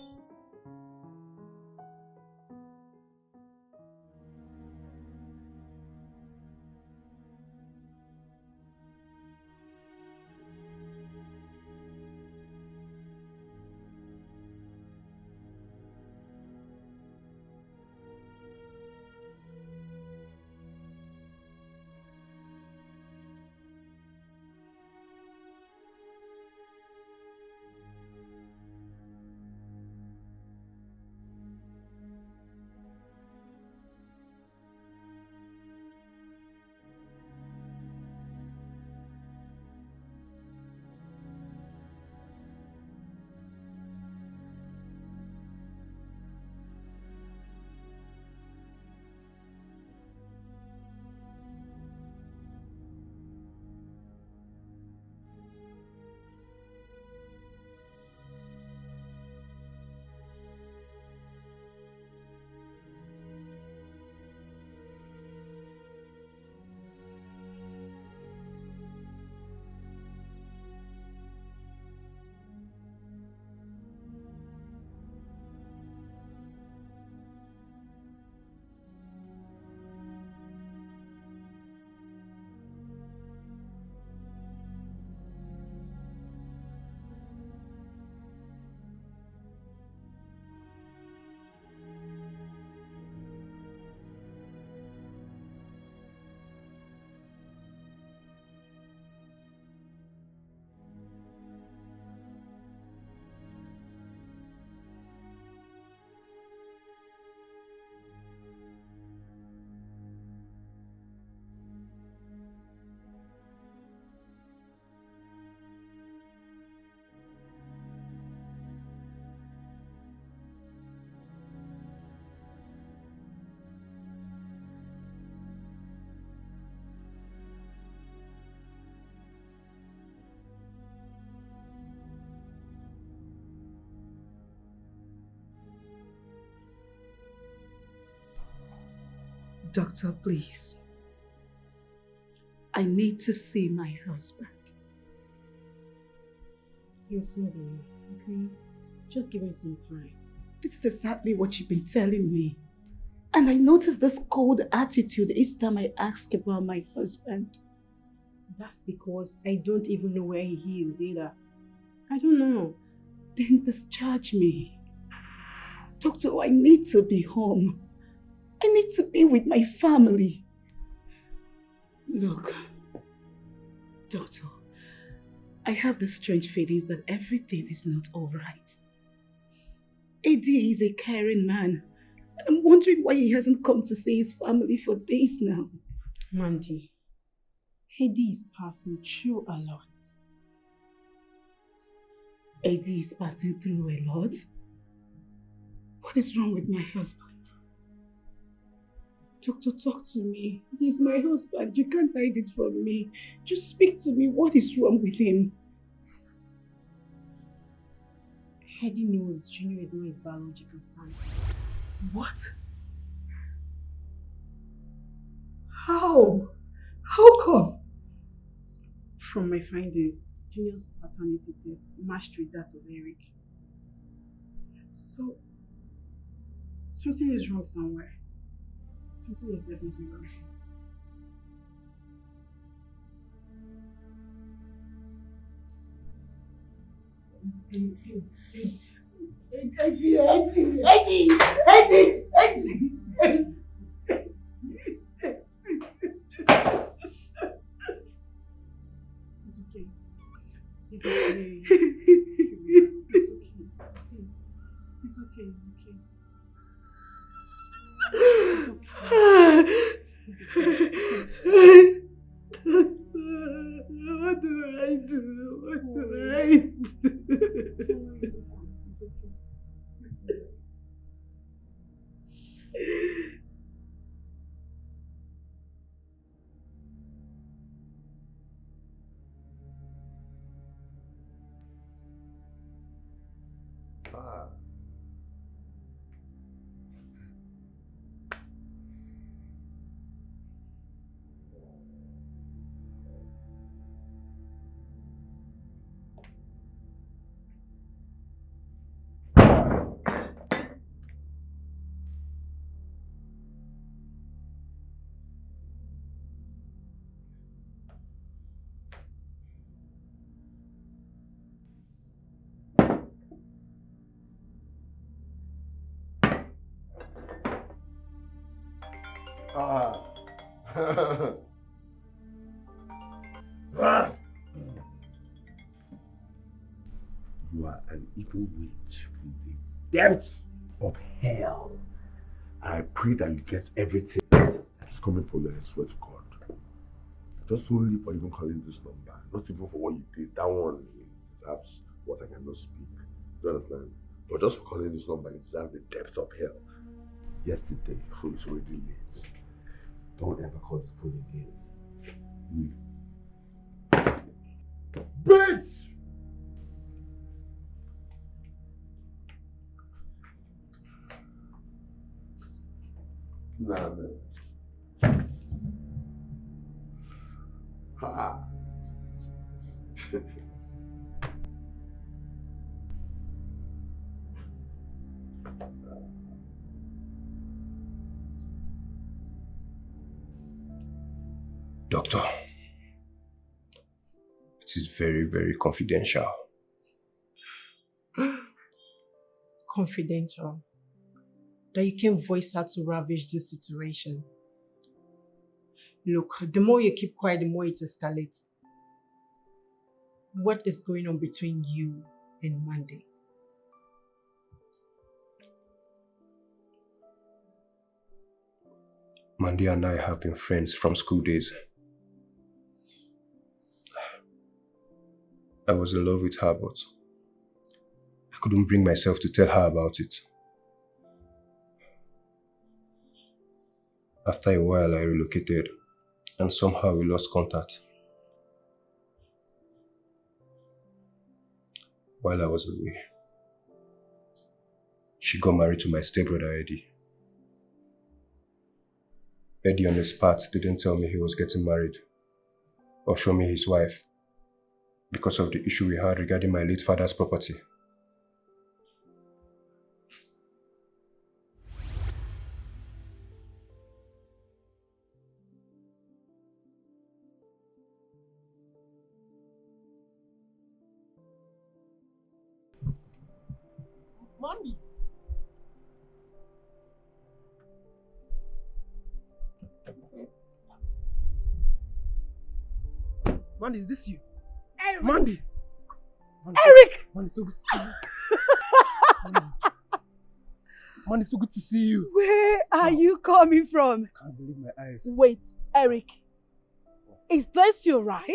Doctor, please. I need to see my husband. You'll soon be here, okay? Just give me some time. This is exactly what you've been telling me. And I notice this cold attitude each time I ask about my husband. That's because I don't even know where he is either. I don't know. Then discharge me. Doctor, I need to be home. I need to be with my family. Look, Doctor, I have the strange feelings that everything is not all right. Eddie is a caring man. I'm wondering why he hasn't come to see his family for days now. Mandy, Eddie is passing through a lot. Eddie is passing through a lot? What is wrong with my husband? Doctor, talk to me. He's my husband. You can't hide it from me. Just speak to me. What is wrong with him? Eddie knows Junior is not his biological son. What? How? How come? From my findings, Junior's paternity test matched with that of Eric. So, something is wrong somewhere. Something is definitely wrong. Eddie, Eddie, Eddie, Eddie, Eddie, Eddie. It's okay. It's okay. It's okay. Please. It's okay. It's okay. It's okay. It's okay. What do I do? What do I do? It's okay. Ah. Ah. You are an evil witch from the depths of hell. I pray that you get everything that is coming for you, I swear to God. I just won't leave for even calling this number. Not even for what you did. That one, it deserves what I cannot speak. Do you understand? But just for calling this number, it deserves the depths of hell. Yesterday, so it's already late. Don't ever call this phone again. Leave. Bitch! Nah, man. Ha! Doctor, it is very, very confidential. Confidential. That you can voice out to ravage this situation. Look, the more you keep quiet, the more it escalates. What is going on between you and Monday? Mandy and I have been friends from school days. I was in love with her, but I couldn't bring myself to tell her about it. After a while, I relocated, and somehow we lost contact. While I was away, she got married to my stepbrother Eddie. Eddie on his part didn't tell me he was getting married or show me his wife because of the issue we had regarding my late father's property. Mandy. Mandy, is this you? Eric. Mandy. Mandy, so, Eric! Mandy, so good to see you. Mandy. Mandy, so good to see you. Where are you coming from? I can't believe my eyes. Wait, Eric. Is this your ride?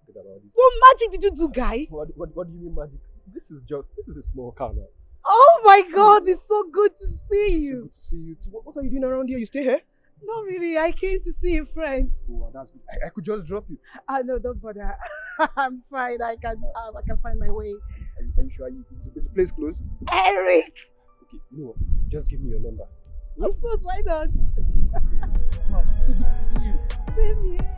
Forget about this. What magic did you do, guy? What, what, what do you mean magic? This is just, this is a small car now. Oh my God, it's so good to see you. So good to see you too. What, what are you doing around here? You stay here? Not really. I came to see a friend. Oh, that's good. I, I could just drop you. Ah, no, don't bother. I'm fine. I can, um, I can find my way. Are, you- are you sure? You, is, is the place closed? Eric! Okay, you know what? Just give me your number. Of course, why not? Wow, so good to see you. Same here.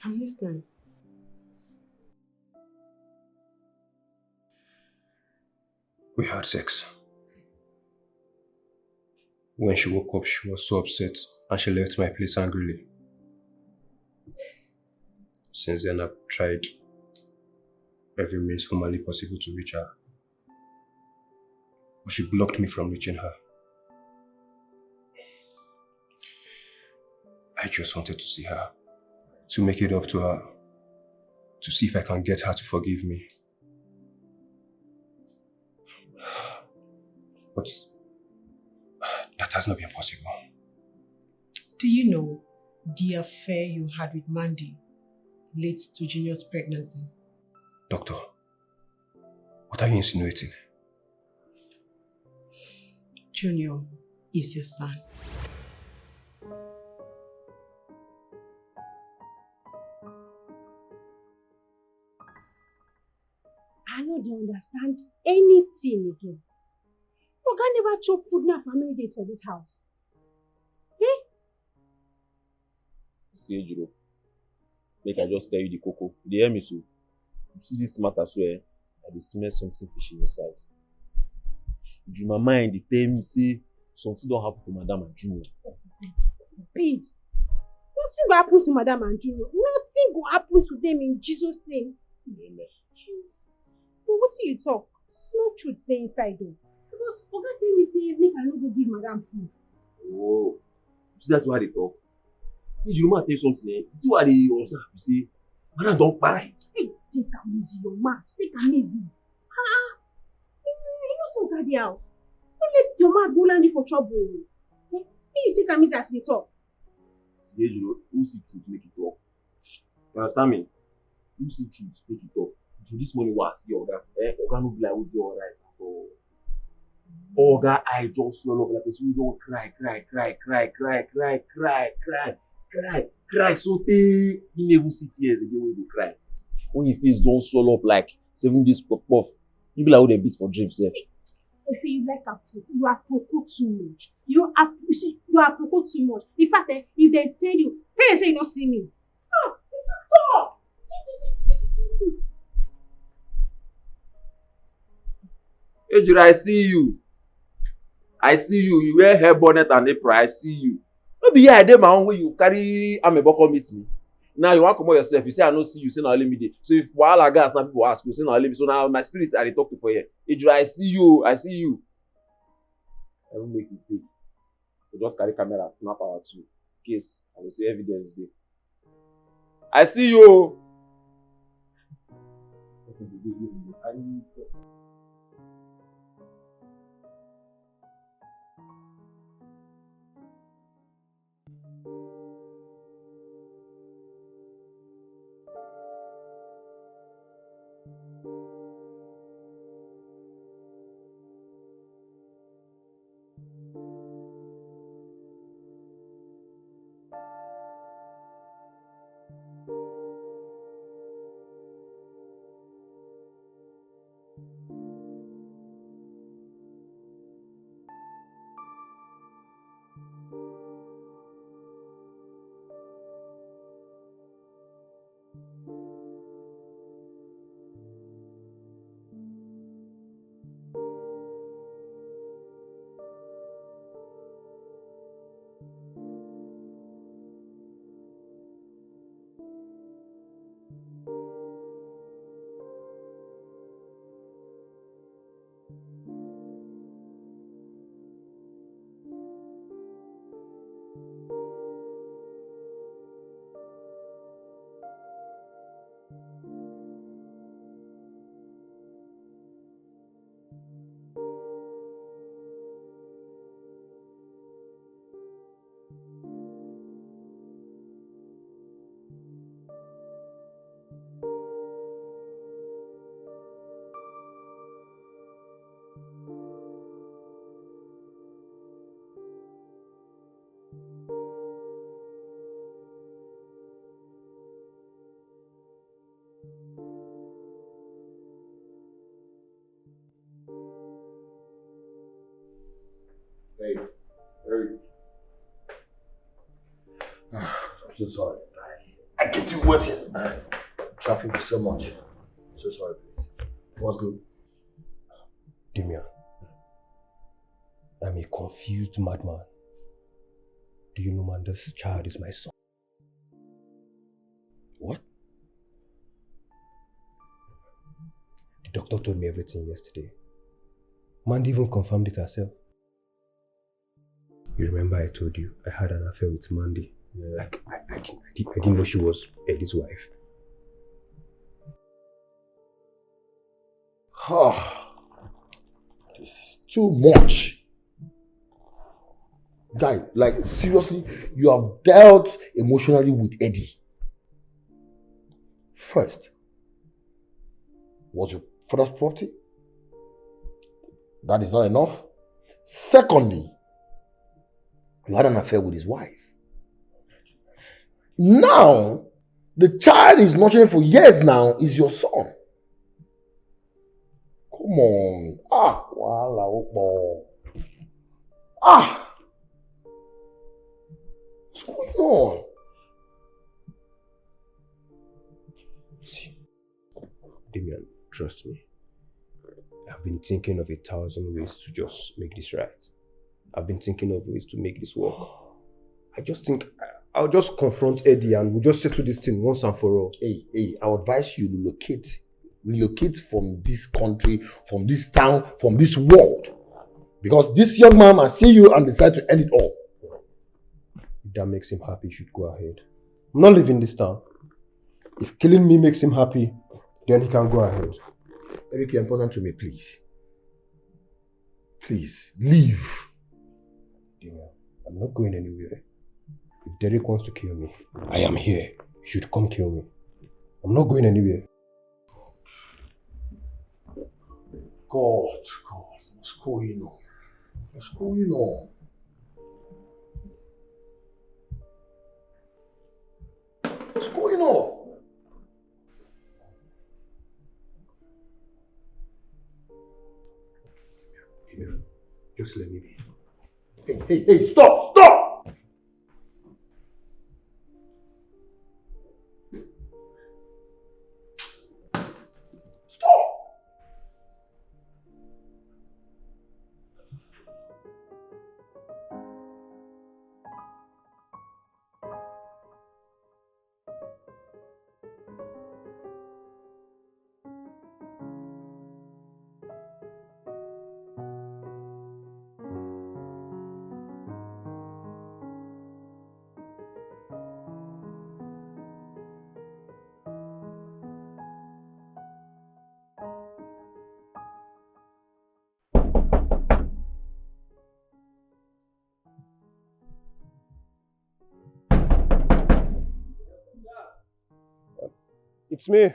I'm listening. We had sex. When she woke up, she was so upset and she left my place angrily. Since then, I've tried every means humanly possible to reach her, but she blocked me from reaching her. I just wanted to see her, to make it up to her, to see if I can get her to forgive me. But that has not been possible. Do you know the affair you had with Mandy leads to Junior's pregnancy? Doctor, what are you insinuating? Junior is your son. I no dey understand anything again. Oga never chop food now for how many days for this house? Eh? See, Ejiro, make I just tell you the koko. You dey hear me so? You see this matter so, eh? I dey smell something fishy inside. Ju, my mind dey tell me say something don happen to Madam and Junior. Big. Nothing go happen to Madam and Junior. Nothing go happen to them in Jesus' name. Amen. But wetin you talk? Small truth dey inside o. Because Oga tell me say make I no go give Madam food. Oh, you see, that's why they talk. See, you know, I tell you something, eh? See why they observe, you see, Madam don kpai. Hey, take am easy, your mouth. Take am easy. Ah, you, you know say Oga dey house. No let your mouth go land you for trouble. Eh, make you take am easy as you dey talk. See, you know, who see truth make it talk. You understand me? Who see truth make it talk. So this morning, what I see Oga, eh, Oga no be like we dey alright at all. Oga eye just swell up like person wey don cry, cry, cry, cry, cry, cry, cry, cry, cry, cry, cry. So tey he no even see tears again wey he dey cry. When him face don swell up like seven days puff puff, he be like who dem beat for dream sef. They say you like a pro-, you are proko too much. You are, you see, you are proko too much. In fact, eh, if they send you, tell them say you no see me. Ah, in fact, talk. Ejiro, I see you. I see you. You wear hair bonnet and apron. I see you. No be here I dey my own wey you carry amebo come meet me. Now you wan comot yourself, you say I no see you, say na only me dey. So if wahala gas now, people ask you, say na only me. So na my spirit I dey talk to for here. Ejura, I see you, I see you. I won't make mistake. You just carry camera, snap our two. Case, I will say evidence dey. I see you. Hey, Eric. I'm so sorry. I, I keep you waiting. Traffic is so much. So sorry, please. What's good? Damian, I'm a confused madman. Do you know, man, this child is my son? What? The doctor told me everything yesterday. Mandy even confirmed it herself. You remember I told you I had an affair with Mandy? Yeah. I, I, I, didn't, I, didn't, I didn't know she was Eddie's wife. Ah, this is too much. Guy, like, seriously, you have dealt emotionally with Eddie. First, was your father's property. That is not enough. Secondly, you had an affair with his wife. Now, the child is nurturing for years now is your son. Come on. Ah, wahala ó pọ̀. Ah! What's going on? See, Damian, trust me. I've been thinking of a thousand ways to just make this right. I've been thinking of ways to make this work. I just think I- I'll just confront Eddie and we'll just settle this thing once and for all. Hey, hey, I advise you relocate. Relocate from this country, from this town, from this world. Because this young man might see you and decide to end it all. If that makes him happy, he should go ahead. I'm not leaving this town. If killing me makes him happy, then he can go ahead. Eric, you're important to me, please. Please, leave. Damian, I'm not going anywhere. If Derek wants to kill me, I am here. He should come kill me. I'm not going anywhere. God, God, what's going on? What's going on? What's going on? Just let me be. Hey, hey, hey, stop, stop! Stop! It's me.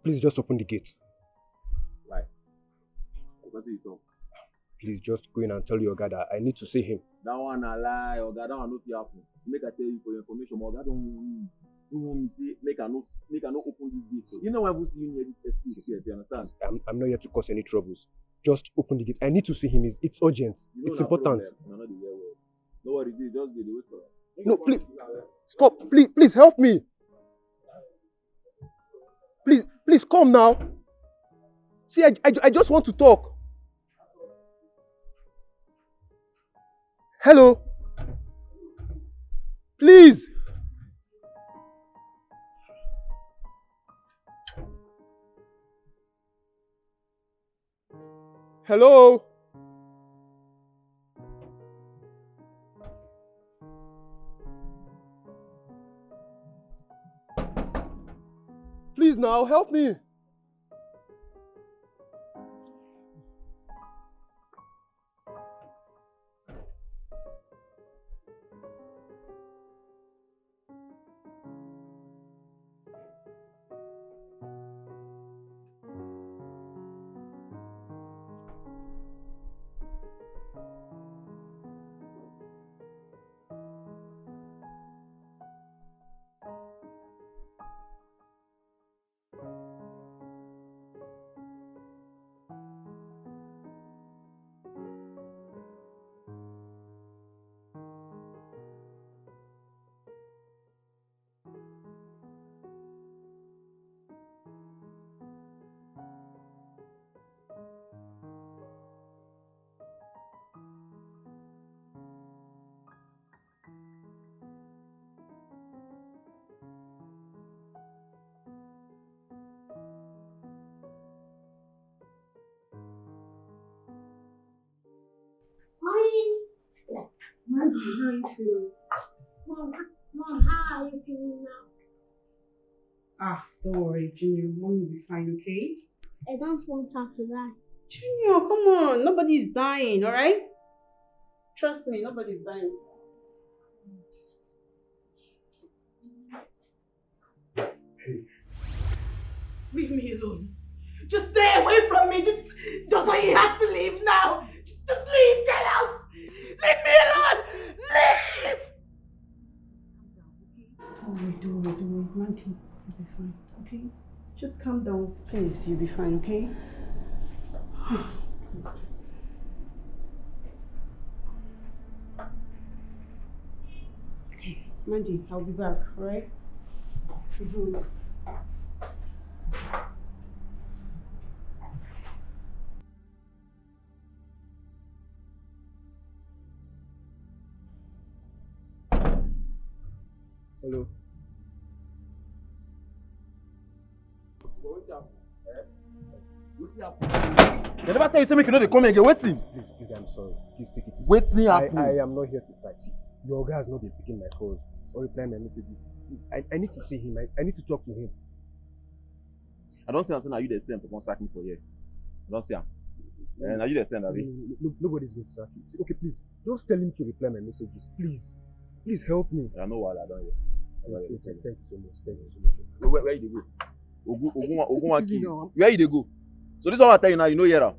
Please just open the gate. Why? Because you talk. Please just go in and tell your guy that I need to see him. That one na lie, oga. That one no fit happen. Make I tell you for your information, my oga don warn me. He warn me say make I no make I no open this gate. So you know why I even see you near this estate here. You understand? I'm, I'm not here to cause any troubles. Just open the gate. I need to see him. It's, it's urgent. You know it's important. Problem. No, no, dey hear well. No worry, dey just dey dey wait for am. No, please stop. Please, please help me. Please, please come now. See, I, I, I just want to talk. Hello. Please. Hello. Please now help me. Mommy. Mommy, how you feeling? Mom, Mom, how are you feeling now? Ah, don't worry, Junior. Mommy will be fine, okay? I don't want her to die. Junior, come on. Nobody is dying, alright? Trust me, nobody is dying. Leave me alone. Just stay away from me. Just, Doctor, he has to leave now. Just, just leave. Get out. Leave me alone. Leave. Don't worry, don't worry, don't worry. Mandy, you'll be fine, okay? Just calm down, please. You'll be fine, okay? Okay, Mandy, I'll be back, alright? Mm-hmm. Hello. They never tell you say make you no dey come again. Wetin? Please, please, I'm sorry. Please take it easy. Wetin I, happen? I am not here to fight. Your guy has not been picking my calls or replying my messages. Please, I, I need to see him. I, I need to talk to him. I don see am say na you dey send to come sack me for here. I don see am. Eh, na you dey send, abi? No, no, no, nobody's going to sack you. See, okay, please, just tell him to reply my messages, please. Please help me. I know wahala don hear. Thank, thank, thank you so much. Thank you so much. Where, where, where you dey go? Ogun, Ogun, Ogun wan Easy kill you. now. Where you dey go? So this one I tell you now, you no hear am.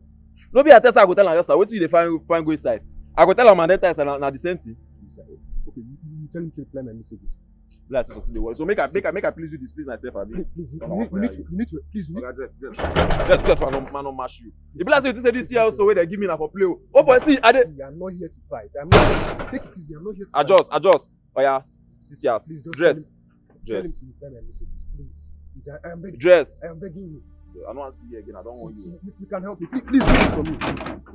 No be I tell say I go tell am just now. Wetin you dey find find go inside? I go tell am and then tell am na, na the same thing. Please, uh, okay, you, you tell him to reply my messages. Be like say something dey worry. So make I make I make I please you displease myself, abi? Please, please, you, Come need, out you need for to, here. You need to, please, you need Oga, dress, dress, dress, dress, man, no, man, no mash you. E be like say you think say this year also wey dem give me na for play o. Oh boy, see, I dey. See, I'm not here to fight. I'm not. Take it easy. I'm not here to fight. Adjust, adjust. Oya, six years. Please just Dress, tell him, tell him dress, to reply my messages, please. Please, I, I'm begging. Dress. I'm begging you. I don't want to see you again. I don't want See, you. see, you, you can help me. Please, please do this for me.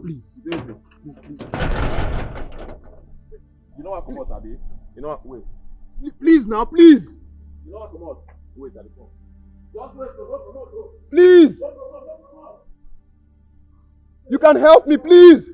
Please, You say wetin? please, please, You know what? Come out, abi. You know what? Wait. please, please now, please, You know what? Come out. Wait, I dey come. Just wait. No, no, no, no. please. No, no, no, no, no, no. You can help me, please.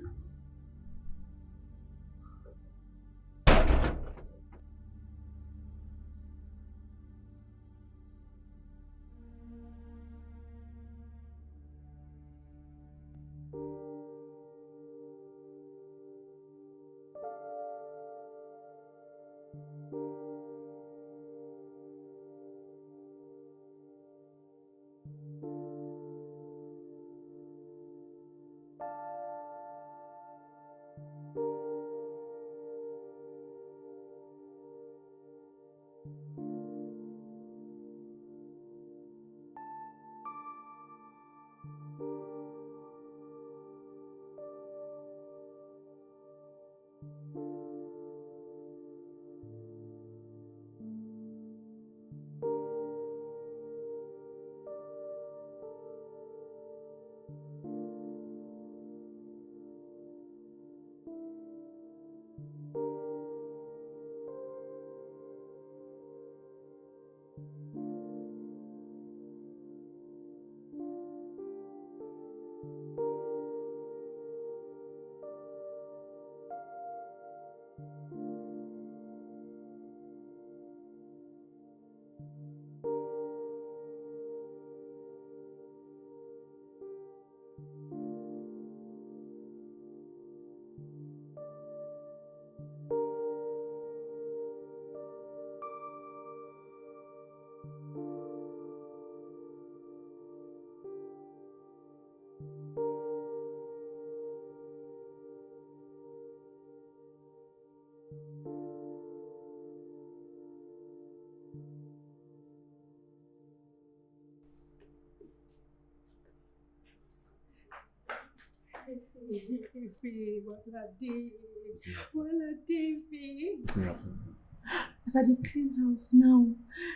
As I dey clean house now,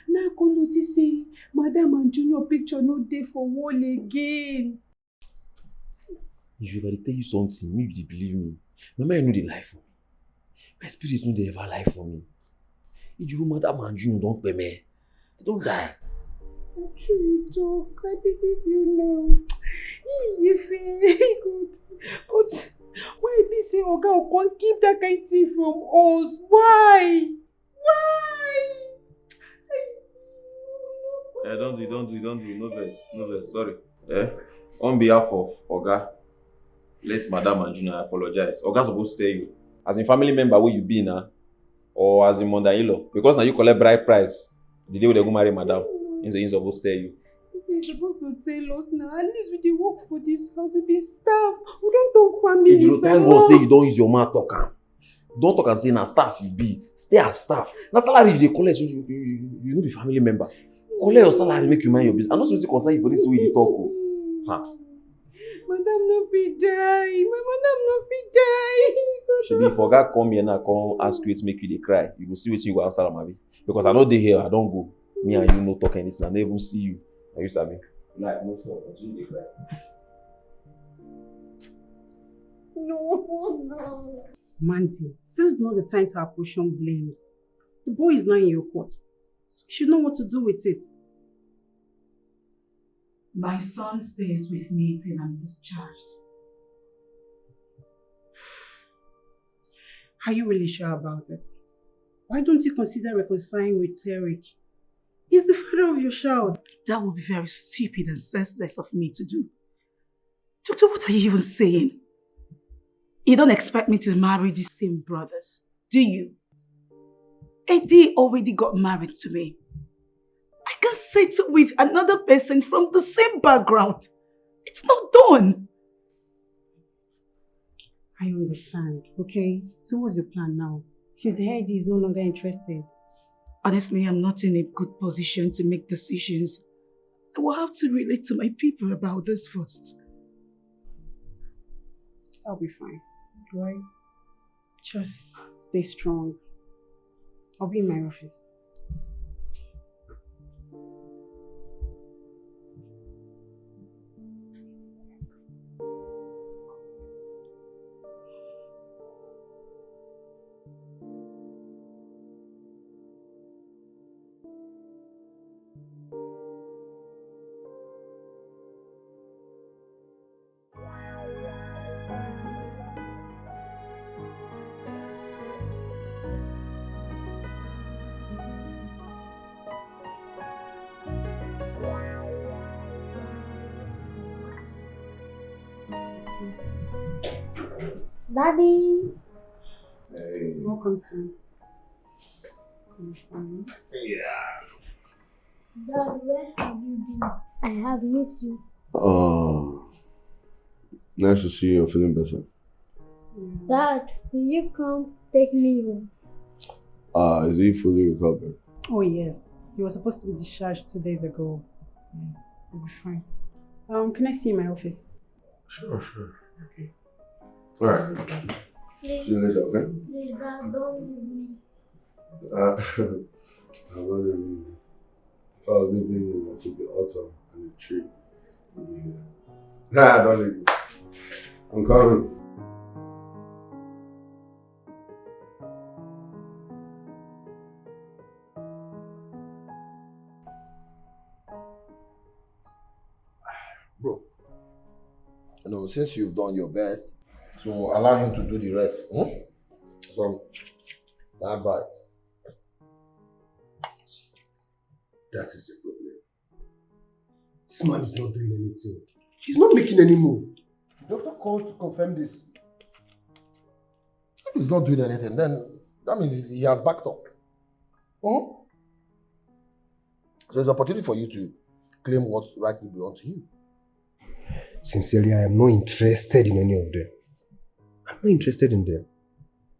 now I come notice say Madam and Junior picture no dey for wall again. If I dey tell you something, make you dey believe me. My mind no dey lie for me. My spirit no dey ever lie for me. Ijuru, Madam and Junior don kpeme. They don die. True you talk. I believe you now. Ife, God. But why be say Oga go come keep that kind thing from us? Why? Why? Eh, don't do, don't do, don't do. No vex, no vex. Sorry. Eh? On behalf of Oga, let Madam and Junior apologize. Oga suppose tell you. As in family member wey you be na, or as in mother-in-law. Because na you collect bride price the day wey dem go marry Madam. He suppose tell you. He suppose to tell us now. At least we dey work for this house. We be staff. We don talk family. Ijuru, thank God say you don use your mouth talk am. Don talk am say na staff you be. Stay as staff. Na salary you dey collect, so you, you, you, you no be family member. Collect your salary, make you mind your business. I no see wetin concern you for this thing wey you dey talk o. Ha. Madam no fit die. My madam no fit die. Shebi if Oga come here now, come ask you wetin make you dey cry, you go see wetin you go answer am, abi? Because I no dey here, I don go. Me and you no talk anything. I no even see you. Na you sabi. Like no stop, continue dey cry. No, no. Mandy, this is not the time to apportion blames. The boy is now in your court. So you should know what to do with it. My son stays with me till I'm discharged. Are you really sure about it? Why don't you consider reconciling with Eric? He's the father of your child. That would be very stupid and senseless of me to do. Doctor, what are you even saying? You don't expect me to marry these same brothers, do you? Eddie already got married to me. I can't settle with another person from the same background. It's not done. I understand, okay? So what's the plan now? Since Eddie is no longer interested. Honestly, I'm not in a good position to make decisions. I will have to relate to my people about this first. I'll be fine, right? Just stay strong. I'll be in my office. Daddy. Hey. Welcome, son. Yeah. Dad, where have you been? I have missed you. Oh, nice to see you. You're feeling better. Dad, will you come take me home? Ah, is he fully recovered? Oh yes, he was supposed to be discharged two days ago. Yeah, he'll be fine. Um, can I see you in my office? Sure, sure. Okay. All right. Please, See you later, okay? Please, Dad, don't leave me. Uh, I'm not leaving you. If I was leaving you, it would be autumn and the tree would be here. Nah, don't leave me. I'm coming. Bro, you know, since you've done your best, so allow him to do the rest. Hmm? So, my advice. That is the problem. This man is not doing anything. He's not making any move. The doctor called to confirm this. If he's not doing anything, then that means he has backed up. Hmm? So it's an opportunity for you to claim what rightly belongs to you. Sincerely, I am not interested in any of them. I'm not interested in them.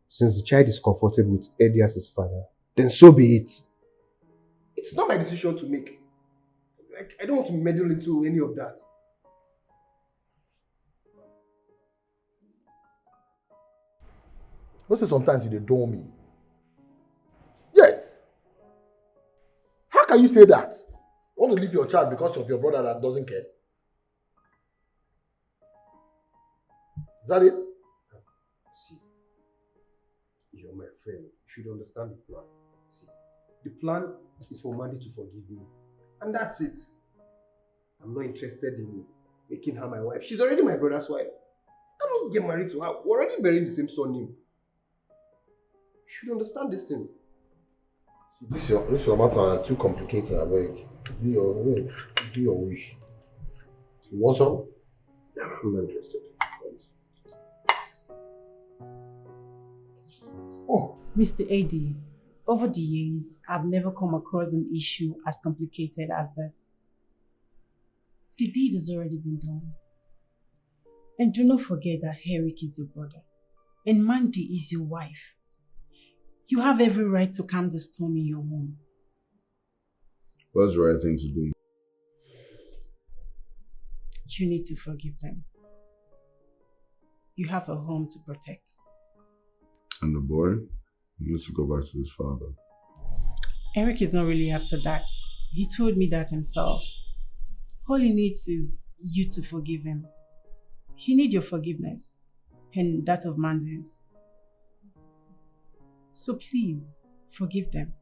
Since the child is comfortable with Eddie as his father, then so be it. It's not my decision to make. Like, I don't want to meddle into any of that. You say sometimes you dey dull me. Yes. How can you say that? You want to leave your child because of your brother that doesn't care? Is that it? See, you're my friend. You should understand the plan. See, the plan is for Mandy to forgive me. And that's it. I'm not interested in making her my wife. She's already my brother's wife. I cannot get married to her. We're already bearing the same surname. You should understand this thing. This your this your matter too complicated, I beg. Do your wait, do your wish. You want some? I'm not interested. Oh, Mister Eddie, over the years, I've never come across an issue as complicated as this. The deed has already been done. And do not forget that Eric is your brother. And Mandy is your wife. You have every right to calm the storm in your home. What's the right thing to do? You need to forgive them. You have a home to protect. And the boy needs to go back to his father. Eric is not really after that. He told me that himself. All he needs is you to forgive him. He needs your forgiveness and that of Mandy's. So please, forgive them.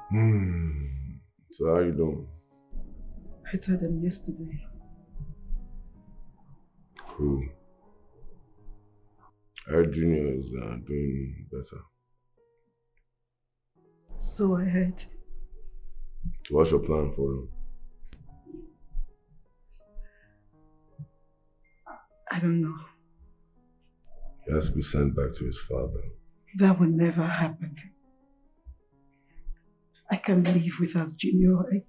Hmm. So how you doing? Better than yesterday. Cool. I heard Junior is uh, doing better. So I heard. So what's your plan for him? I don't know. He has to be sent back to his father. That will never happen. I can't live without Junior. I,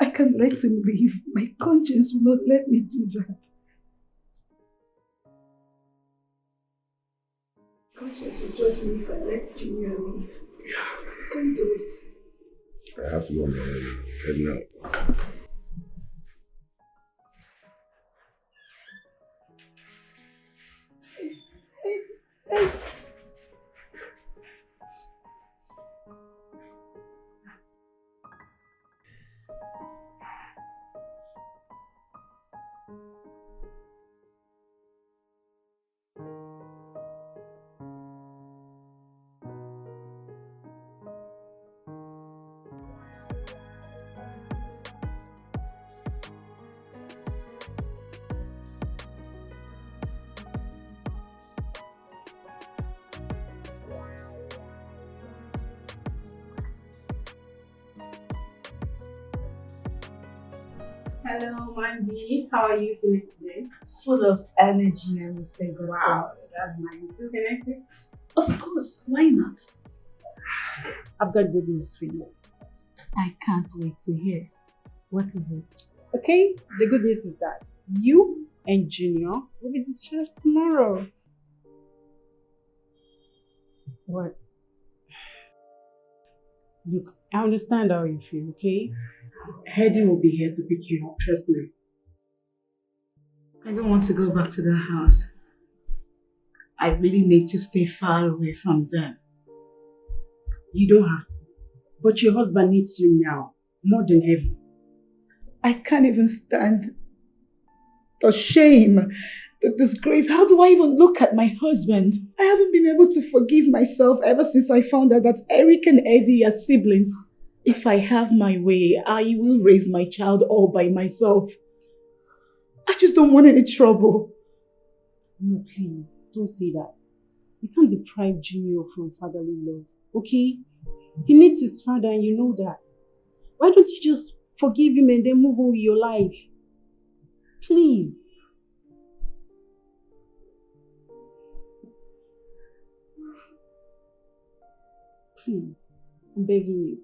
I can't let him leave. My conscience will not let me do that. Conscience will judge me if I let Junior leave. I can't do it. I have to go on my way. Heading out. Hello, Mandy. How are you feeling today? Full of energy, I will say that. Wow, that's nice. So can I say? Of course, why not? I've got good news for you. I can't wait to hear. What is it? Okay, the good news is that you and Junior will be discharged tomorrow. What? Look, I understand how you feel, okay? Hedy will be here to pick you up, trust me. I don't want to go back to that house. I really need to stay far away from them. You don't have to. But your husband needs you now, more than ever. I can't even stand the shame, the disgrace. How do I even look at my husband? I haven't been able to forgive myself ever since I found out that Eric and Hedy are siblings. If I have my way, I will raise my child all by myself. I just don't want any trouble. No, please, don't say that. You can't deprive Junior from fatherly love, okay? He needs his father and you know that. Why don't you just forgive him and then move on with your life? Please. Please, I'm begging you.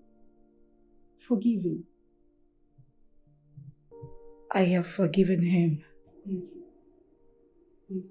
Forgive him. I have forgiven him. Thank you. Thank you.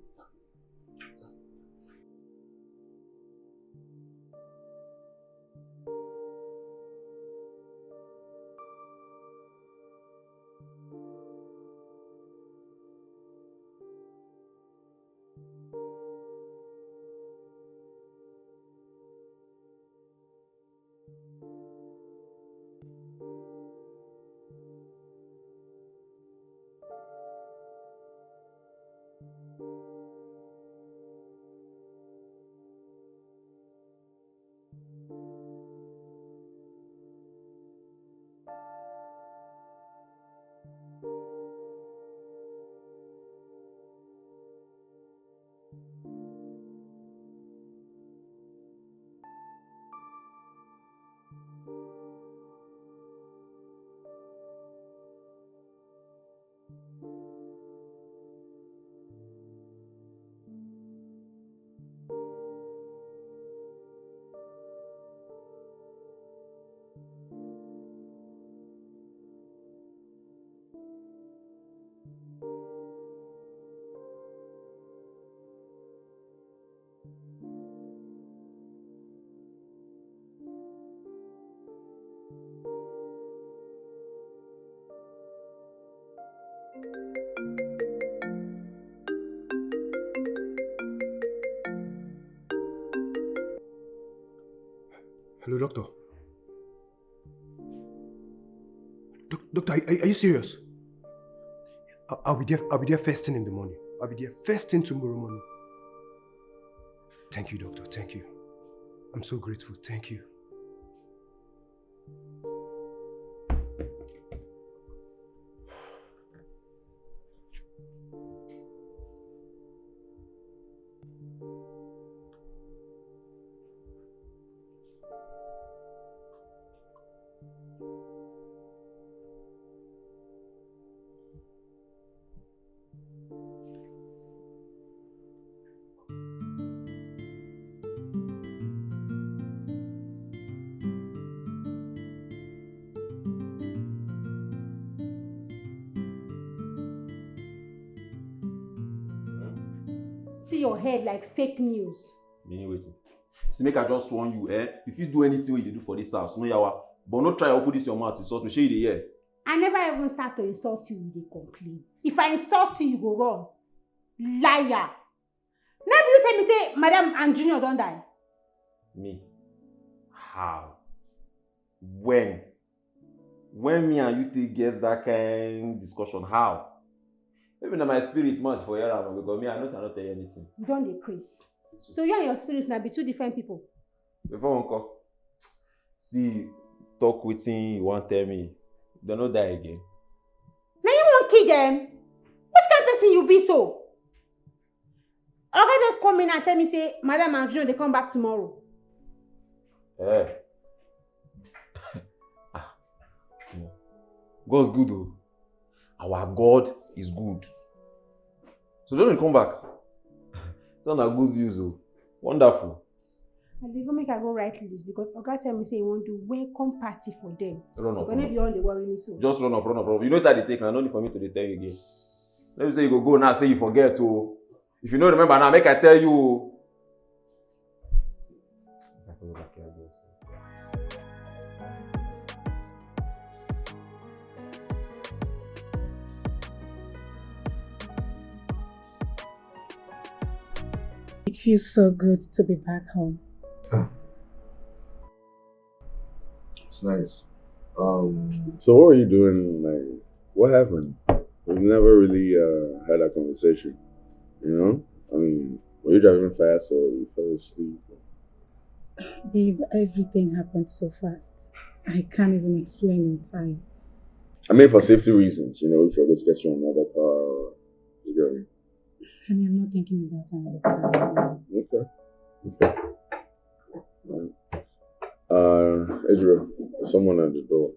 Hello, doctor. Doc- doctor, are, are you serious? I- I'll be there. I'll be there first thing in the morning. I'll be there first thing tomorrow morning. Thank you, doctor. Thank you. I'm so grateful. Thank you. See your head like fake news. Meaning wetin? See, make I just warn you, eh? If you do anything wey you dey do for this house, no yawa. But no try open this your mouth insult me. Shey you dey hear? I never even start to insult you, you dey complain. If I insult you, you go run. Liar. Now you tell me say Madam and Junior don die. Me? How? When? When me and you take get that kind discussion? How? Maybe na my spirit match for here, because me, I know say I no tell you anything. You don dey craze. So you and your spirit na be two different people. Before one call, see, talk wetin you wan tell me. Dem no die again. Na you wan kill dem? Which kind person you be so? Oga just come in and tell me say Madam and Junior dey come back tomorrow. Eh. Ah, omo. God's good o. Our God is good. So don't come back. It's not a good news, oh. Wonderful. I dey go make I go write list because Oga tell me say he wan do welcome party for them. Run up. But no be all dey worry me so. Just run up, run up, run up. You know what I dey take now. No need for me to dey tell you again. Let me say you go go now. Say you forget, oh. If you no remember now, make I tell you, oh. It feels so good to be back home. It's nice. Um, so what were you doing? Like, what happened? We've never really uh, had a conversation. You know, I mean, were you driving fast or you fell asleep? Babe, everything happened so fast. I can't even explain it. I I mean, for safety reasons, you know, if you're going to get you another car, you get me? Honey, I'm not thinking about another car. Okay. Okay. Right. Uh, Adriel, there's someone at the door.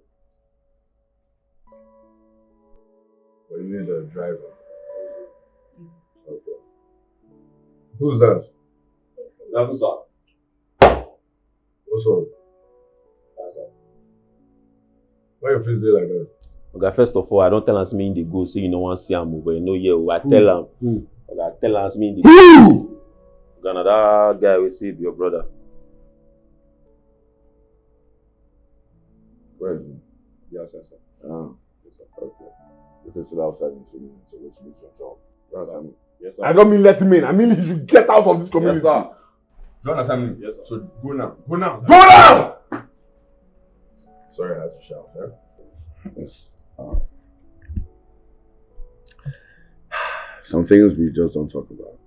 But you need a driver. Okay. Who's that? That was up. What's up? That's up. Why your face there like that? Oga, first of all, I don't tell us me in the go, so you know one see am, but you know, yeah, I tell am. Who? Oga, tell us me in the Who? Oga, na that guy we see your brother. Where is he? Yes, sir. Ah, okay. If it's still outside in two minutes, so let's lose your job. That's Sir. him. Yes, sir. I don't mean let him in. I mean you should get out of this Yes, community. Sir. Do you understand me? Yes, sir. So go now. Go now. Go now! Sorry, I had to shout. Eh? Yes. Uh, some things we just don't talk about.